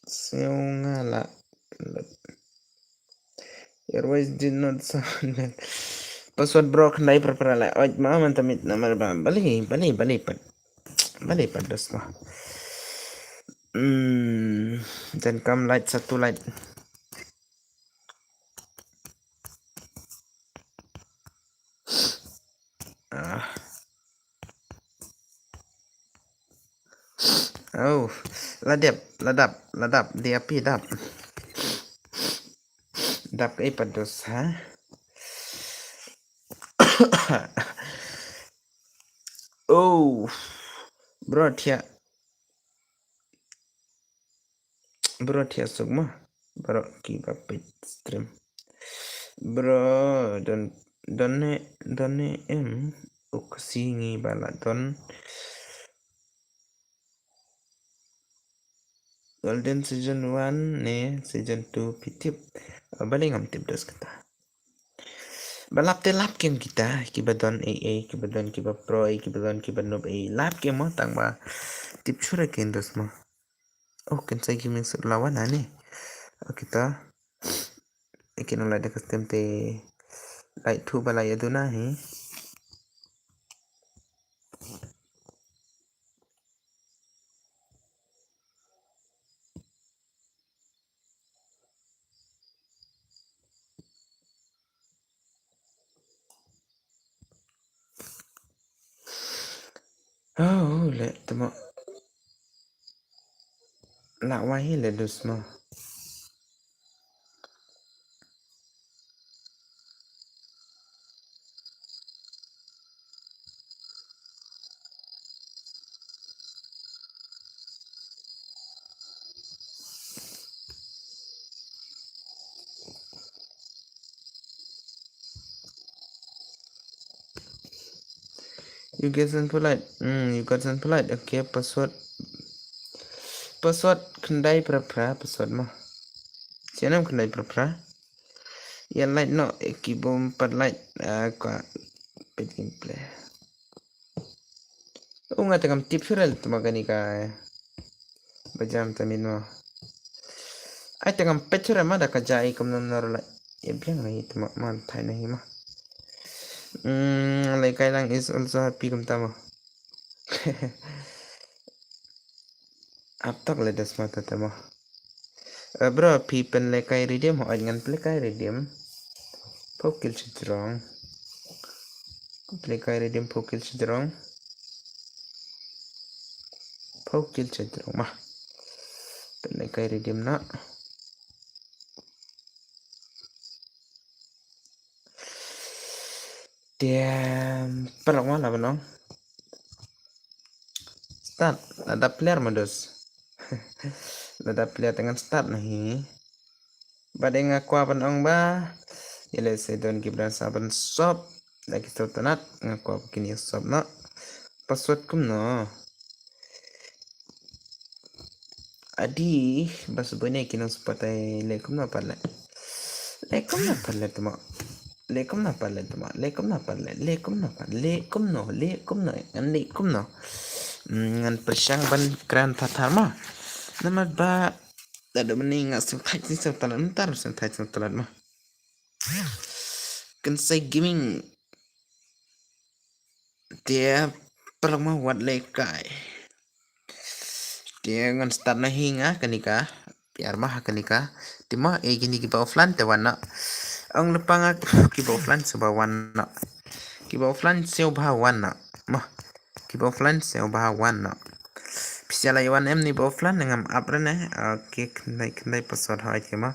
Sngew nga la. Your voice did not sound well. Password, bro, khyndai phra phra la. Oj ma man tamit namar ba. Bali, bali, bali pat. Bali pat dos ma. Hmm, then come light satu light. Ah. Oh, la dep, la dap, la dap, dia pi dap. Dap ka ipat dos, ha? Oh, bro, thiah. Bro, thiah suk ma. Bro, ki ba peit stream. Bro, don Don ne, don ne em u Khasi ngi ba la don Golden Season one ne Season two phi tip? Balei ngam tip dos kata? Ba lap te lap kem kita, kiba don A A, kiba don kiba pro A, kiba don kiba noob A, lap kem mo tang ba tip shuh re ken dos mo. Oh, ken sa ki ming sut lawan ane. Oh, kita. Ken lai da custom te lai thu ba lai aduna hi. Oh, le temo. La wai le dus mo. You get sent polite. Hmm, you got sent polite. Okay, password. Password khyndai phra phra password mo. Sianem khyndai phra phra. Ya light no, eh, ki bom pat light. Ah, ka pet gameplay. U nga tengam tip shuh re temo kani ka. Bajam tamin mo. Ai tengam pet shuh re ma da ka jai kum nam nor la. Ya biang na hi temo man thai na hi ma. Hmm, Lekai lang is also happy kum tamo. Aptak le das mata tamo. Eh, bro, phi pen Lekai redeem ho, ai ngan Lekai redeem. Pokil chidrong. Lekai redeem pokil chidrong. Pokil chidrong ma. Pen Lekai redeem na. Te, paralok ma la ban ong. Start, lada player modus. Lada player te ngan start na hi. Bad nga kwah ban ong ba. Ïa lehse don ki briew sa ban sop. Da ki sop tnat, nga kwah ba kin ïa sop na. Password kumno. Adi, bas bone ki nang support ai le kumno pat le. Le kumno pat le tmo. Le kumno pat le tmo. Le kumno pat le. Le kumno pat. Le kumno. Le kumno. Ngan le kumno. Mm, ngan pyrshang ban kren thar thar ma. Namar ba da do mani nga sngewthuh sngewthuh talat mynta sngewthuh sngewthuh talat ma. Kynsai Gaming. Te paralok ma wat le kai. Te ngan start na hi nga kane ka. Pyrshang ma ha kane ka. Te ma e kine kiba offline te wan na. Ong lypa nga kiba offline sngewbha wan na. Kiba offline sngewbha wan na. Ma. Kiba offline sngewbha wan na. Pisa la wan em ni ba offline ngam ap re ne. Okay, khyndai khyndai password hoi te ma.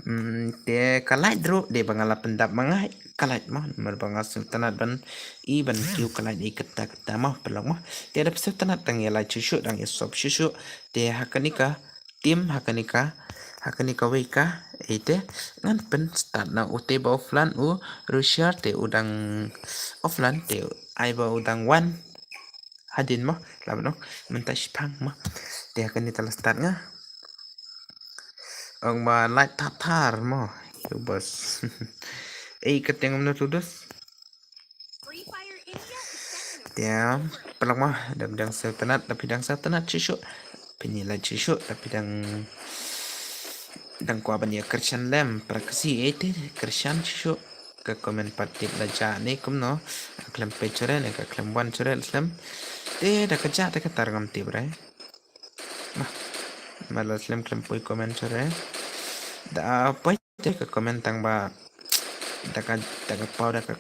Hmm, te ka light ruh de ba nga la pyndap ma nga ka light ma. Namar ba nga sngewtynnat ban i ban kiew ka light i kata kata ma paralok ma. Te da sngewtynnat dang ïa light shuh shuh dang ïa sop shuh shuh. Te ha kane ka team ha kane ka, ha kane kawei ka, ite ngan pyn start na u te ba offline u Russia te u dang offline te ai ba u dang wan. Hadien mo, la ba no, mynta shipang mo. Te ha kane ta la start nga. Ong ba light thar thar mo. Yo bos. Ei, ka teng um na tu dos. Te paralok ma, da phi dang sngewtynnat, da phi dang sngewtynnat shuh shuh. Phin ïa like shuh shuh, da phi dang, dang kwah ban ïa kyrshan lem, para Khasi ite kyrshan shuh shuh. Ka comment pat tip la jah ne kumno. Ka khlem peit shuh re ne ka khlem wan shuh re slem. Te da ka jah te ka tar ngam tip re. Nah. Ma la slem khlem poi comment shuh re. Da poi te ka comment tang ba da ka, da ka pau da ka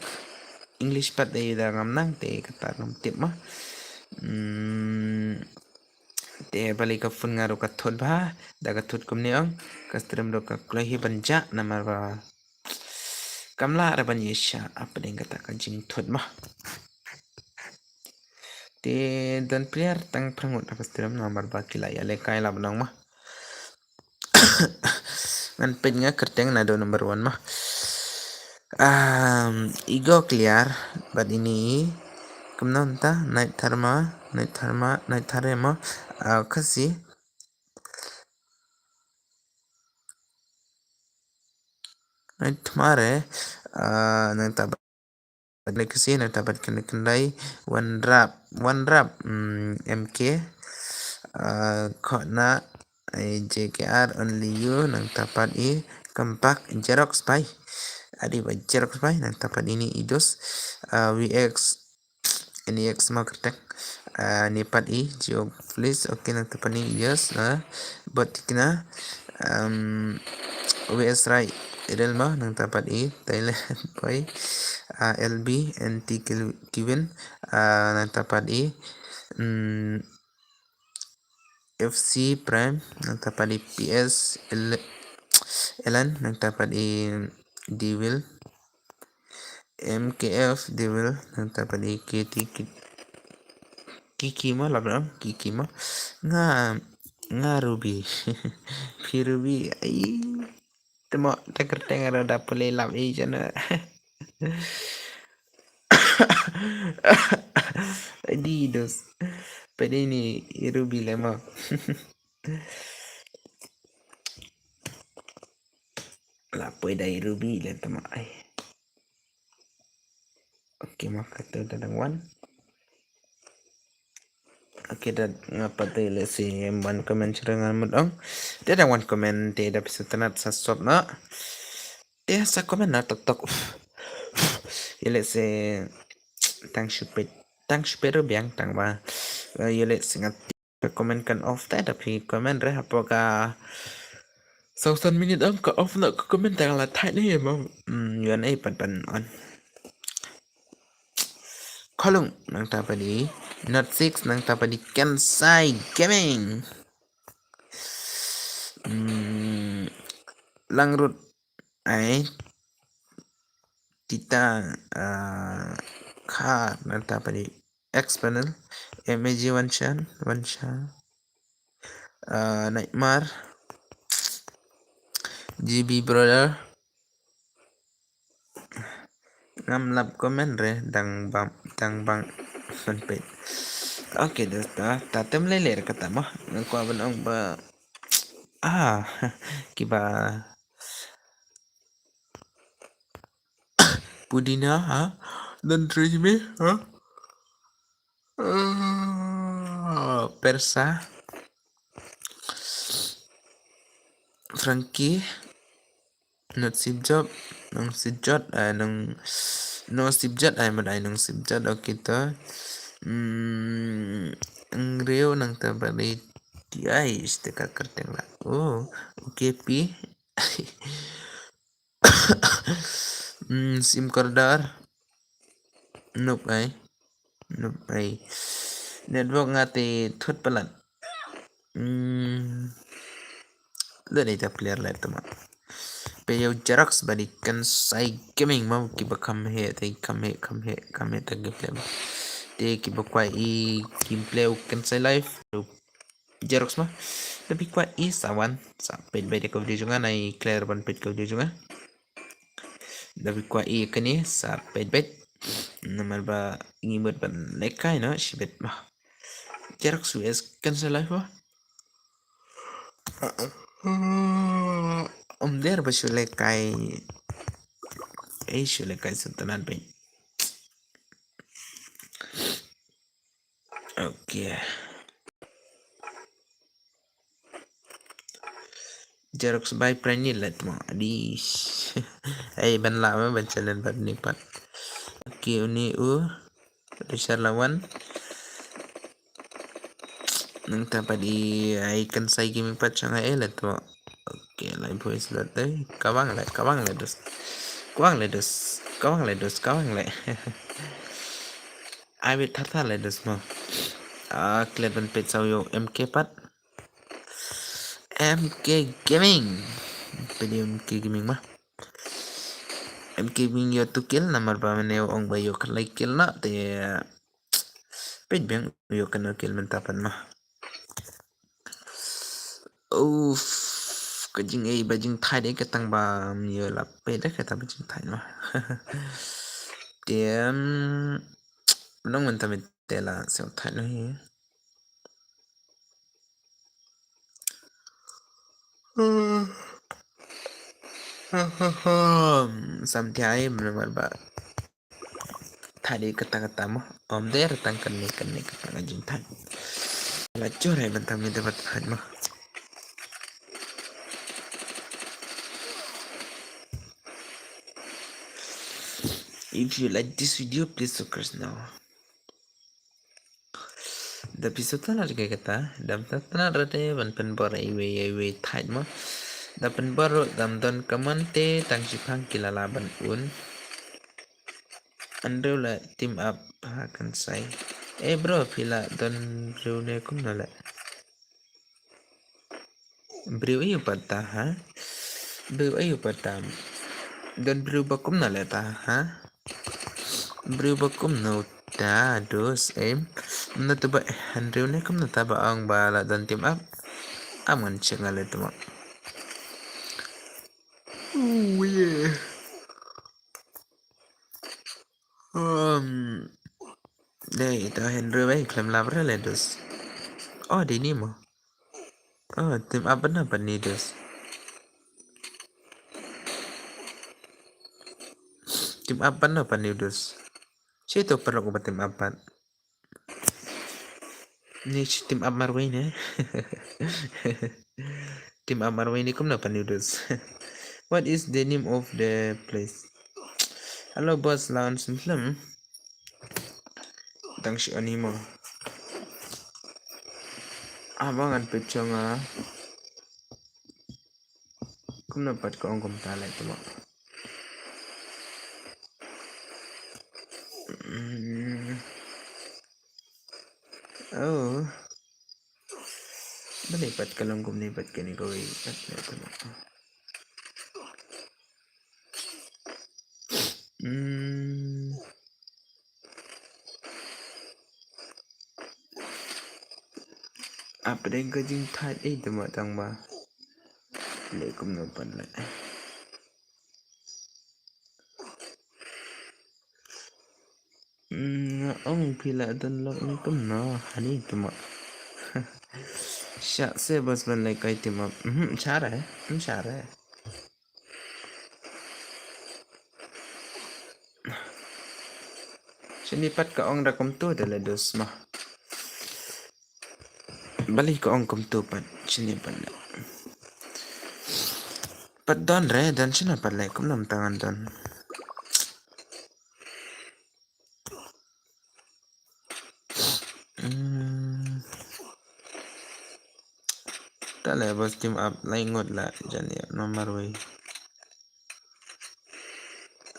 English pat de da ngam nang te kata ngam tip ma. Hmm, te balei ka phone nga ruh ka thut bha, da ka thut kumne ong, ka stream ruh ka kloi hi ban jah namar ba kam lah re ban ïa shah hapdeng kata ka jingthut ma. Te don player tang phra ngut ha ka stream namar ba ki la ïa lehkai la ba nang ma. Ngan peit nga kyrteng na do number one ma. Um, Ego Clear, bad ini kumno nta, Night Tharma, Night Tharma, Night Tharma, uh, Khasi. Night Tharma, uh, nang tabat Khasi, nang tabat khyndai, One Rap, One Rap, mm, M K, uh, Khona, eh, J K R, Only You, nang tabat i, Kompak, Xerox Bai. Adi ba Xerox Bai, nang tabat ini Idus, uh, V X, N E X ma kyrteng. Uh, ni pat i, Geo Please, okay, nang tabat ni, yes, uh, Bot Tikna, um, V S Rai, Realma, nang tabat i, Thailand Boy, uh, L B, N T Kil-, Kevin, uh, nang tabat i, mm, F C Prime, nang tabat i P S, L-, Elan, nang tabat i Devil, M K F Devil, nang tabat i K T Ki-, Kiki ma, lap ram, Kiki ma. Nga, nga Ruby. Phi Ruby, ai. Temo, ta kyrteng ara da pule lap i jana. Adi dos. Pede ni i Ruby le ma. La poi da i Ruby le temo ai. Okay, ma kata da dang wan. Okay, da nga pat te lehse wan comment shuwa nga mut ong. Te da wan comment te da pisa tanat sa sop na. Te sa comment na tok tok. Ïa lehse tang shu peit, tang shu peit ruh biang tang ba. Eh, ïa lehse ngat ka comment kan off te da phi comment re hapoh ka saw san minit ong ka off na ka comment tang la thait ne mo. Hmm, ïa ne pat ban on. Kholung nang tabat i Not Six, nang tabat i Kansai Gaming. Hmm, Langrut ai Tita, uh, Kha, nang tabat i X Panel, M A G Wanshan, Wanshan, uh, Nightmare, G B Brother. Ngam lap comment re dang bang, dang bang fan page. Okay, da ta, ta tem le le kata mo. Nga kwah ban ong ba, ah, kiba Pudina, ha? Don Trisme, ha? Ah, Persa. Frankie. Not Steve Jobs. Nong Steve Jobs, ah, nong, nong Steve Jobs, ai, mut ai nong Steve Jobs, okay to. Hmm, Ngreu nang tabat i T I, stika kyrteng la. Oh, okay, P. Hmm, sim kordar. Nope ai. Nope ai. Network nga te thut palat. Hmm. Dei ta player la tama. Pe ïa u Xerox bad i Kansai Gaming mo kiba kham heh te kham heh kham heh kham heh ta gameplay mo. Te kiba kwah i gameplay u Kansai live. Xerox mo. Te phi kwah i sa wan sa peit beit ïa ka video jong nga, nga i clear ban peit ka video jong nga. Te phi kwah i kane sa peit beit. Namar ba ngi mut ban lehkai noh shibit mo. Xerox U S Kansai live mo. Ym dei ba shu lehkai. Ei, shu lehkai sngewtynnat beit. Okay. Xerox bai pren ni let mo. Adi. Ei, ban lah mo ban challenge bad ni pat. Okay, uni u. Richard Lawan. Nang tabat i ai Kansai Gaming pat shong ai let mo. Okay, lai boys lot dei. Kawang le, kawang le dos. Kawang le dos. Kawang le dos, kawang le. Ai bit thar thar le dos mo. Ah, klet ban peit saw ïa u M K pat. M K Gaming. Peit ïa u M K Gaming mo. M K Gaming ïoh two kill namar ba mane u ong ba ïoh khatlai kill na te. Peit biang ïoh kano kill mynta pat mo. Uff, Ka jingïeit ba jingthait ïa ka tang ba ym ïoh la peit da kata ba jingthait ma. Te ym nong mynta mynta la sngewthait noh hi. Samthiah ym namar ba thait ïa kata kata mo. Ym dei tang kane kane kata ka jingthait. La jur ïa ban tang mynta ba thait mo. If you like this video, please subscribe now. Da phi sngewtynnat ïa kata, dam sngewtynnat ruh te ban pynbor ïa iwei ïa iwei thait mo. Da pynbor ruh dam don ka mon te tang shiphang ki la lah ban un. Hynriew la team up ha kan sai. Eh bro, phi la don briew ne kumno leh? Briew aïu pat ta ha? Briew aïu pat ta? Don briew ba kumno leh ta ha? Briew ba kumno ta dos em? Mna tu ba hynriew ne kumno ta ba ong ba la don team up? Am ngan check nga leh tu ma. Ooh yeah. Um, dei ita hynriew ba khlem lap re leh dos. Oh, dei ni mo. Oh, team up bana bani dos. Team up bana bani dos. Shi to parok ba team up ban. Ni shi team up marwei ne. Team up marwei ni kumno bani dos. What is the name of the place? Hello boss, lawan sumplem. Tang shi ani mo. Ah, ba ngan peit jong nga. Kumno pat ka ong kumta leh tu mo. Mm. Oh. Balei pat ka long kumne pat kane kawei pat leh tu mo. Hmm. Hapdeng ka jingthait ei te ma tang ba. Leh kumno pat leh. Hmm, nga ong phi la don lok ni kumno hani te ma. Sha se bas ban leh kai team up. Mhm, sha re, hmm, sha re. Shini pat ka ong da kumtu da leh dos ma. Balei ka ong kumtu pat shini pat leh. Pat don re, don shini pat leh, kumno mynta ngan don. Hmm. Ta leh bas team up lai ngut la jan ïa nga marwei.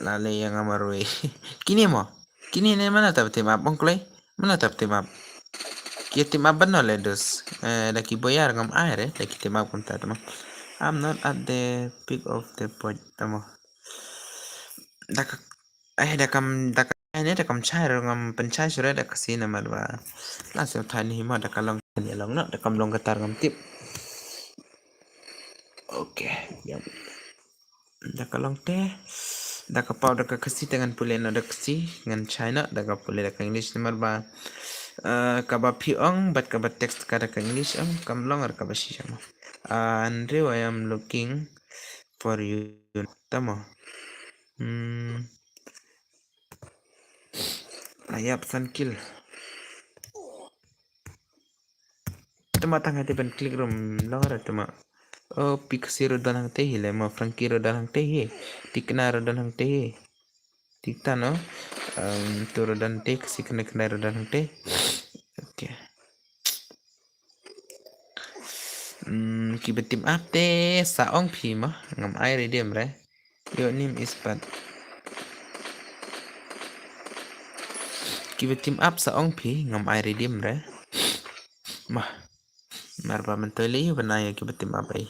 La leh ïa nga marwei. Kine mo. Kine ne mano ta team up ong kloi. Mano ta team up. Ki team up bano leh dos. Eh, da ki boyar ngam ai re, da ki team up kumta te mo. I'm not at the peak of the point te mo. Da ka Eh, da kam, da ka, eh, ne, da kam chai ruh ngam pynchai shuh re da ka Khasi namar ba la sngewthuh hi mo da ka long, ne long noh, da kam long kata ngam tip. Okay, yep. Da ka long te, da ka paw da ka Khasi te ngan pule noh da ka Khasi, ngan chai noh da ka pule da ka English namar ba, eh, kaba phi ong bad kaba text ka da ka English ong kam long ar kaba shisha mo. Ah, Andrew, I am looking for you. Te mo. Hmm. La ïap san kill. Te ma tang hangtei ban click ruh ym long re te ma. Oh, Pixie ruh don hangtei hi le ma, Frankie ruh don hangtei hi. Tikna ruh don hangtei hi. Tikna no. Um, tu ruh don hangtei, Khasi khyndai khyndai ruh don hangtei. Okay. Hmm, kiba team up te sa ong phi ma, ngam ai redeem re. Your name is pat. Kiba team up sa ong phi, ngam ai redeem re. Ma, mar ba mynta le ïa ban ai kiba team up ai.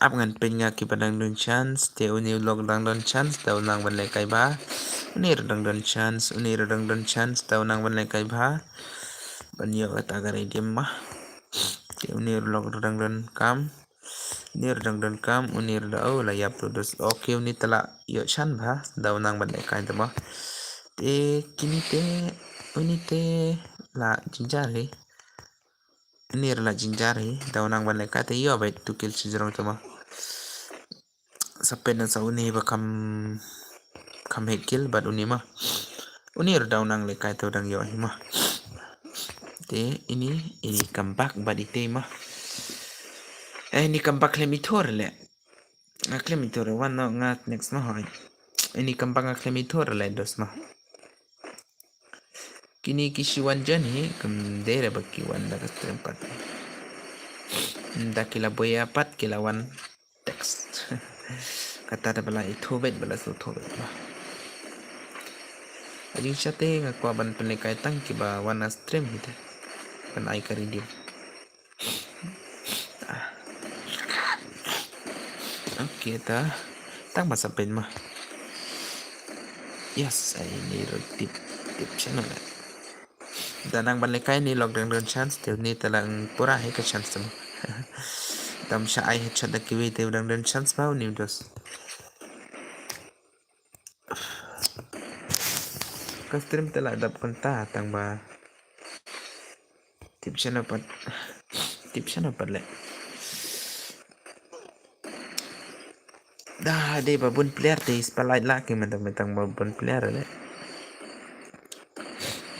Ap ngan pyn nga kiba dang don chance, te uni u lok dang don chance, te u nang ban leh kai ba. Uni ruh dang don chance, uni ruh dang don chance, te u nang ban leh kai ba. Ban ïoh kata ka redeem ma. Te uni ruh lok dang don kam. Uni ruh dang don kam, uni ruh da, oh, la ïap tu dos. Okay, uni te la ïoh shan bha, daw nang ban lehkai te mo. Te kine te, uni te la jynjar hi. Uni ruh la jynjar hi, daw nang ban lehkai te ïoh beit tu kill shi jrong te mo. Sa peit na sa uni ba kham, kham heh kill bad uni mo. Uni ruh daw nang lehkai te dang ïoh hi mo. Te ini, ini comeback bad ite mo. Eh, ini comeback khlem ithuh leh. Nga khlem ithuh re wan no nga next mo hoi. Ini comeback nga khlem ithuh leh dos mo. Kine ki shu wan jan hi, kam dei re ba ki wan da ka stream pat. Da ki la buaid pat ki la wan text. Kata da ba la ithuh beit, ba la shu ithuh beit ba. Ka jingshisha te nga kwah ban pynlehkai tang kiba wan na stream hi te. Ban ai ka redeem. Okay, ta tang ba sa peit mo. Yes, ai ni ruh tip, tip channel. Da nang ban lehkai ni lok dang don chance, te ni te la pura hi ka chance te mo. Dam sha ai headshot da kiwei te dang don chance ba uni dos. Ka stream te la dap kumta tang ba tip shano pat, tip shano pat leh. Da dei ba bun player te spotlight la ki, mynta mynta ba bun player leh.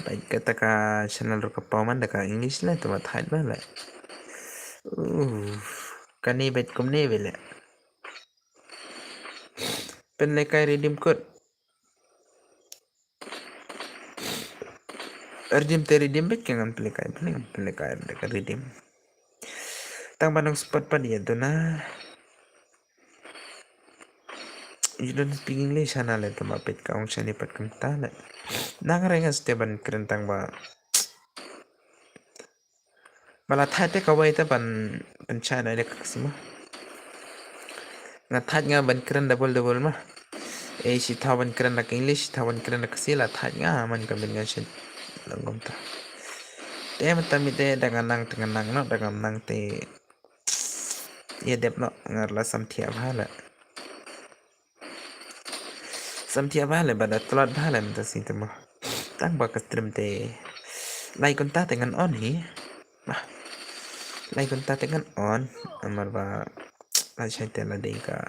Bad kata ka channel ruh ka paw man da ka English leh, te ba thait ba leh. Uh, kane bad kumne ba leh. Pynlehkai redeem code. Redeem te redeem beit, ka ngan pynlehkai, ngan pynlehkai da ka redeem. Tang ba nang spot pat ïa duna. You don't speak English, hana leh, tang ba peit ka ong shane pat kumta leh. Nang re nga step ban kren tang ba. Ba la thait te kawei te ban, ban shai na ïa ka Khasi mo. Nga thait nga ban kren double double mo. Eh, shi thaw ban kren da ka English, shi thaw ban kren da ka Khasi, la thait nga man ka ban nga shet long kumta. Te mynta mi te da nga nang, te nga nang noh, da nga nang te. Ïa dep noh, nga la samthiah bha leh. Samthiah bha leh, bad da tlot bha leh mynta sngi te mo. Tang ba ka stream te lai kynta te ngan on hi. Bah. Lai kynta te ngan on. Namar ba la shai te la dei ka.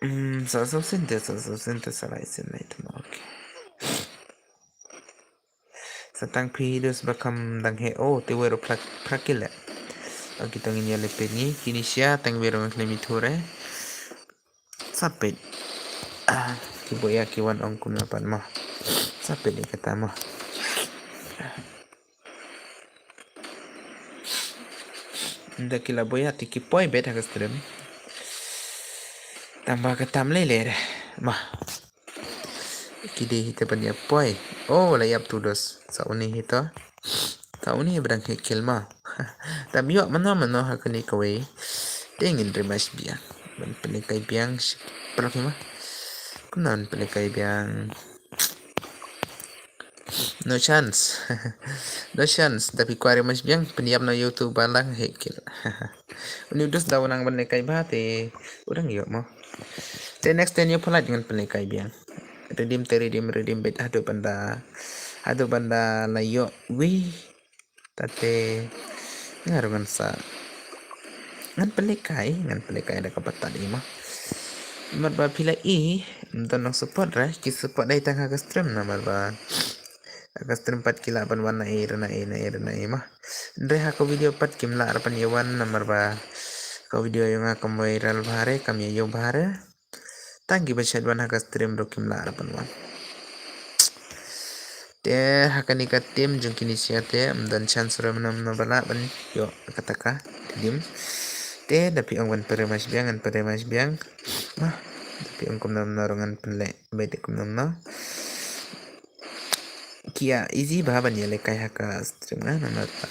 Hmm, sa saw sien te, sa saw sien te, sa lai sien lai te mo. Okay. Sa tang phi dos ba kham dang heh. Oh, te wei ruh phra, phra kill leh. Okay, to ngin ïa leh peit ngi. Kine sha tang wei ruh nga khlem ithuh re. Sa peit. Ah, ki buaid ïa ki wan ong kumno pat mo. Sa peit ïa kata mo. Nda ki la buaid ïa te ki poi beit ha ka stream. Tang ba kata ym lei lei re. Mo. Ki dei hi te ban ïa poi. Oh, la ïap tu dos. Sa uni hi to. Sa uni hi ba dang heh kill mo. Tam ïoh mano mano ha kane kawei. Te ngin re mash biang. Ban pynlehkai biang shi paralok hi mo. Kumno ban pynlehkai biang. No chance. No chance. Da phi kwah re mash biang, pynïap noh ïa utu ba dang heh kill. Uni u dos da u nang ban lehkai bha te u dang ïoh mo. Te next te ñiew phalat ngan pynlehkai biang. Redeem te redeem, redeem beit haduh ban da, haduh ban da la ïoh wi. Tate nga ruh ngan sa, ngan pynlehkai, ngan pynlehkai da kaba tad i mo. Namar ba phi la i, ym don nong support re, ki support dei tang ha ka stream namar ba ha ka stream pat ki lah ban wan na i re na i na i re na i mo. Hynrei ha ka video pat kim lah re ban ïa wan namar ba ka video jong nga kam viral bha re, kam ïa ïoh bha re. Tang kiba shait wan ha ka stream ruh kim lah re ban wan. Te ha kane ka team jong kine sia te ym don chance ruh mano mano ba lah ban ïoh kata ka redeem. Te da phi ong ban pynrem mash biang ngan pynrem mash biang. Mo, da phi ong kumno mano ruh ngan pynleh beit kumno mano. Ki ïa easy bha ban ïa lehkai ha ka stream nga namar ba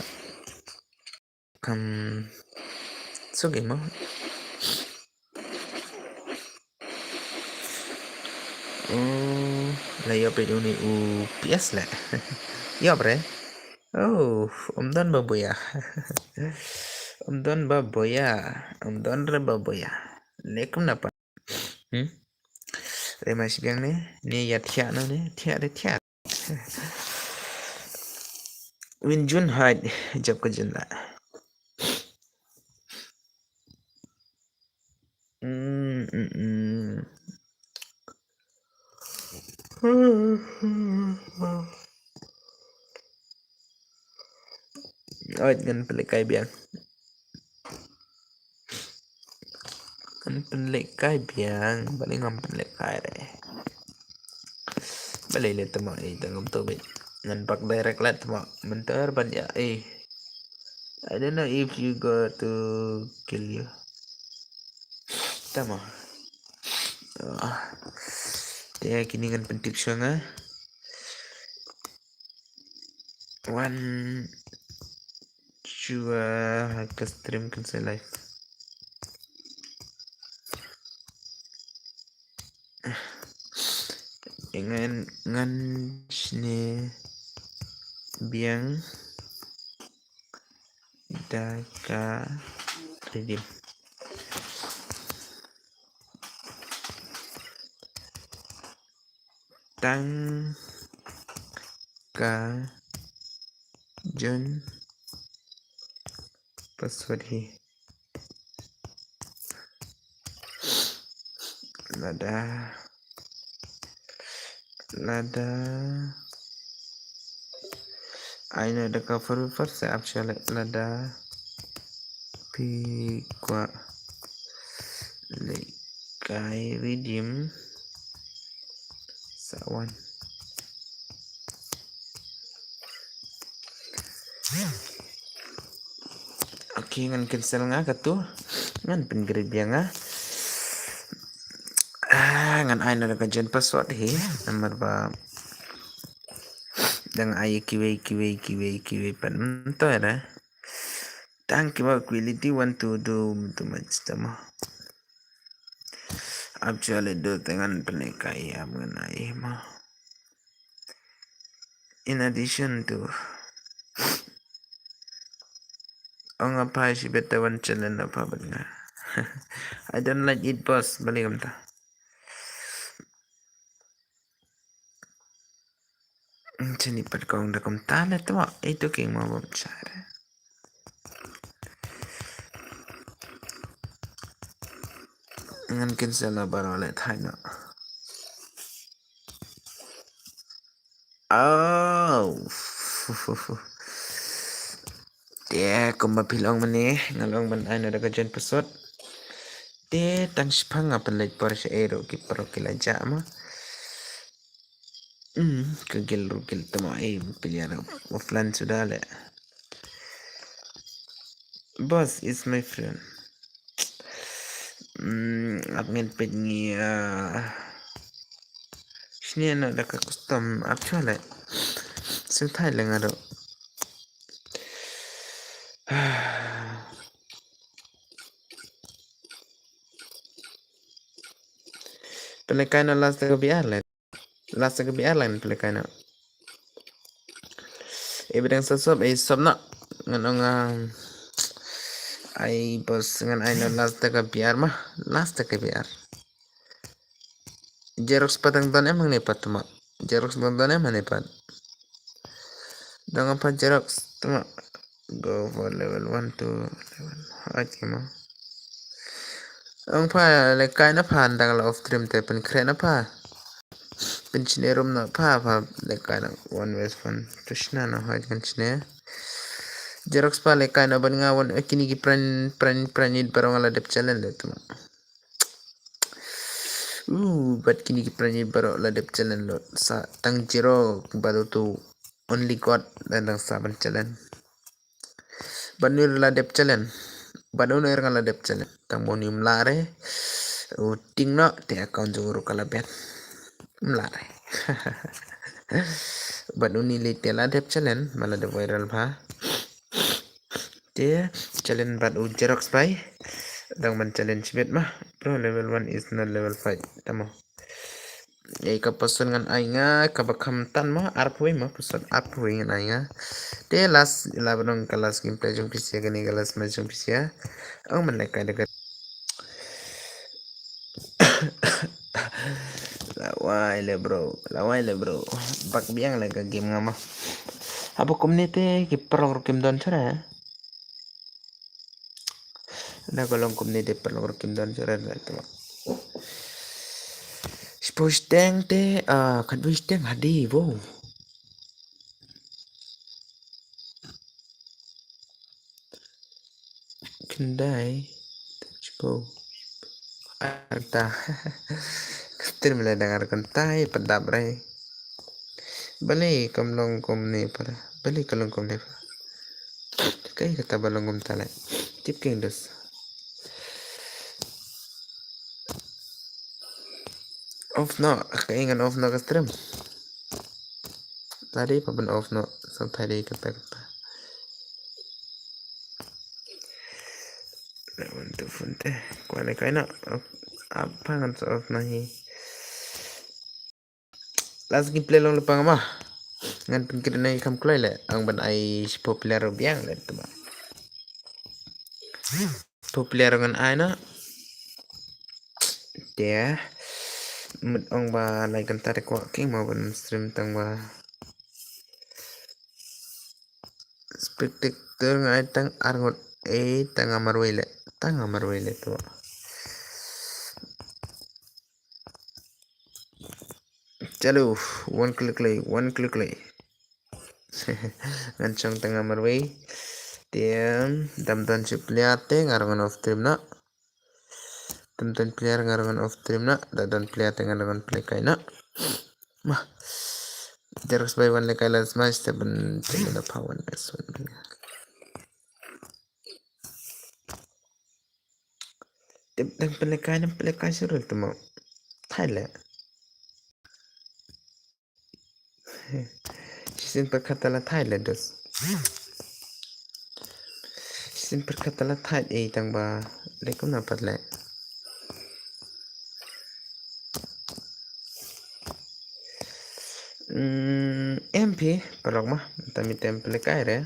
kham suk i mo. Oh, la ïoh beit uni u P S leh. Ïoh re. Oh, um don ba buya. Um don ba buya. Um don re ba buya. Lekum na pa. Hmm? Re ma shi biang ne. Ne ya thiah na ne. Thiah re thiah. Win Jun Hyde. Jab ka jun la. Mm, mm, mm. Oi, ngan pynlehkai biang. Ngan pynlehkai biang, balei ngam pynlehkai re. Balei le tama, eh, tang ngam to bit. Ngan bak direct le tama, mentor ban ya, eh. I don't know if you go to kill you. Tama. Ah. Te kini ngan pyntip shuwa nga. Wan shuwa ha ka stream kan sa live. Ngan, ngan shne biang da ka redeem. Tang ka jon password hi. Lada, lada ai noh da ka forward first, ap sha lada phi kwah lehkai redeem sa wan. Okay, ngan cancel nga katu. Ngan pyngrip biang nga. Ah, ngan ai noh da ka jon password hi. Namar ba dang ai kiwei, kiwei, kiwei, kiwei pat mynta da. Tang kiba quality one to do too much tama. Actually do te ngan pynlehkai ïa ngan ai ma. In addition to, ong apa shi beta one challenge apa bad nga. I don't like it, boss. Balei kumta? Chini pat kong da kumta le to. Itu king ma bom chare. Ngan cancel na baroh le thai na. Oh. Te kumba phi long mane, nga long ban ai noh da ka jon password. Te tang shipang nga pynleit por sha ei ruh ki por ki la jah ma. Hmm, ka gil ruh gil tama ei piliar offline suda le. Boss is my friend. Hmm, ap ngin peit ngi, ah, shne na da ka custom ap chwa le. Sngewthai le nga ruh. Pynlehkai na last da ka B R le. Last ka B R line pynlehkai na. Ei ba dang sa sop, ei sop na. Ngan ong, ah, ai boss ngan ai na last ka B R ma. Last ka B R. Xerox pat dang don em hangne pat tama. Xerox dang don em hangne pat. Dang apa Xerox tama. Go for level one to level. Hait ki ma. Ong pha lehkai na pha, dang la off stream te pynkhreh na pha. Pynshne rum na pha, pha lehkai na one west fun. To shna na hait kan shne. Xerox pha lehkai na ban nga wan, eh, kini ki pran, pran, pran it baroh nga la dep challenge le tama. Uh, bad kini ki pran it baroh la dep challenge lut. Sa tang Xerox bad utu Only God la dang sa ban challenge. Bad uni ruh la dep challenge. Bad uni ruh nga la dep challenge. Tang ba uni um lah re. U ting noh te account jong u ruh ka la ban. Um lah re. Bad uni lei te la dep challenge, ma la dep viral bha. Te challenge bad u Xerox bai. Dang ban challenge bit ma. Bro, level one is not level five. Tamo. Ei ka password ngan ai nga kaba kham tan ma, arphew ma password, arphew ngan ai nga. Te last, la ba nong ka last gameplay jong phi sha, kane ka last match jong phi sha. Ong man lehkai da ka. Lawai le bro, lawai le bro. Bak biang le ka game nga ma. Haba kumne te ki paralok ruh kim don shuh re. Na ka long kumne te paralok ruh kim don shuh re, to. Shiphew shiteng te, ah, khatwei shiteng hadi, wow. Khyndai, shiphew, arta. Kyntir mela dang ar kyntai, padap rai. Balei kam long kumne para? Balei ka long kumne para? Kaei kata ba long kumta leh? Tip keng dos. Off noh, kaei ngan off noh ka stream. Tadi pa ban off noh, sa tadi kata kata. Lawan tu phone te. Kwah ne kai noh. Ap-, apa ngan sa off noh hi. Last gameplay long lepang ma. Ngan pynkit na i kham kloi le. Ang ban ai shiphew player biang le tu ba. Shiphew player ngan ai na. Te. Mut ong ba lai kynta te kwah king ma ban stream tang ba. Spectator ngan ai tang arngut, eh, tang nga marwei le. Tang nga marwei le tu. Chalo, one click le, one click le. Ngan shong tang nga marwei. Te, dam don shu player te, nga ruh ngan off stream noh. Dam don player nga ruh ngan off stream noh. Da don player te nga ruh ngan play kai noh. Ma. Jerks by one le kai last match te ban, te ban da pa one S one. Tip dang pynlehkai, dang pynlehkai shuh ruh tu mo. Thai le. Shisien pyrkhat la thai le dos. Shisien pyrkhat la thai e tang ba le kumno pat le. Mm, M P, paralok ma, tang mi tem pynlehkai re.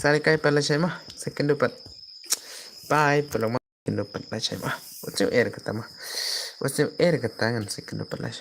Sa lehkai pat lashai ma, second pat. Bye, paralok ma. Kynduh pat lashai ma. Wat shu er kata ma. Wat shu er kata ngan sa kynduh pat lashai.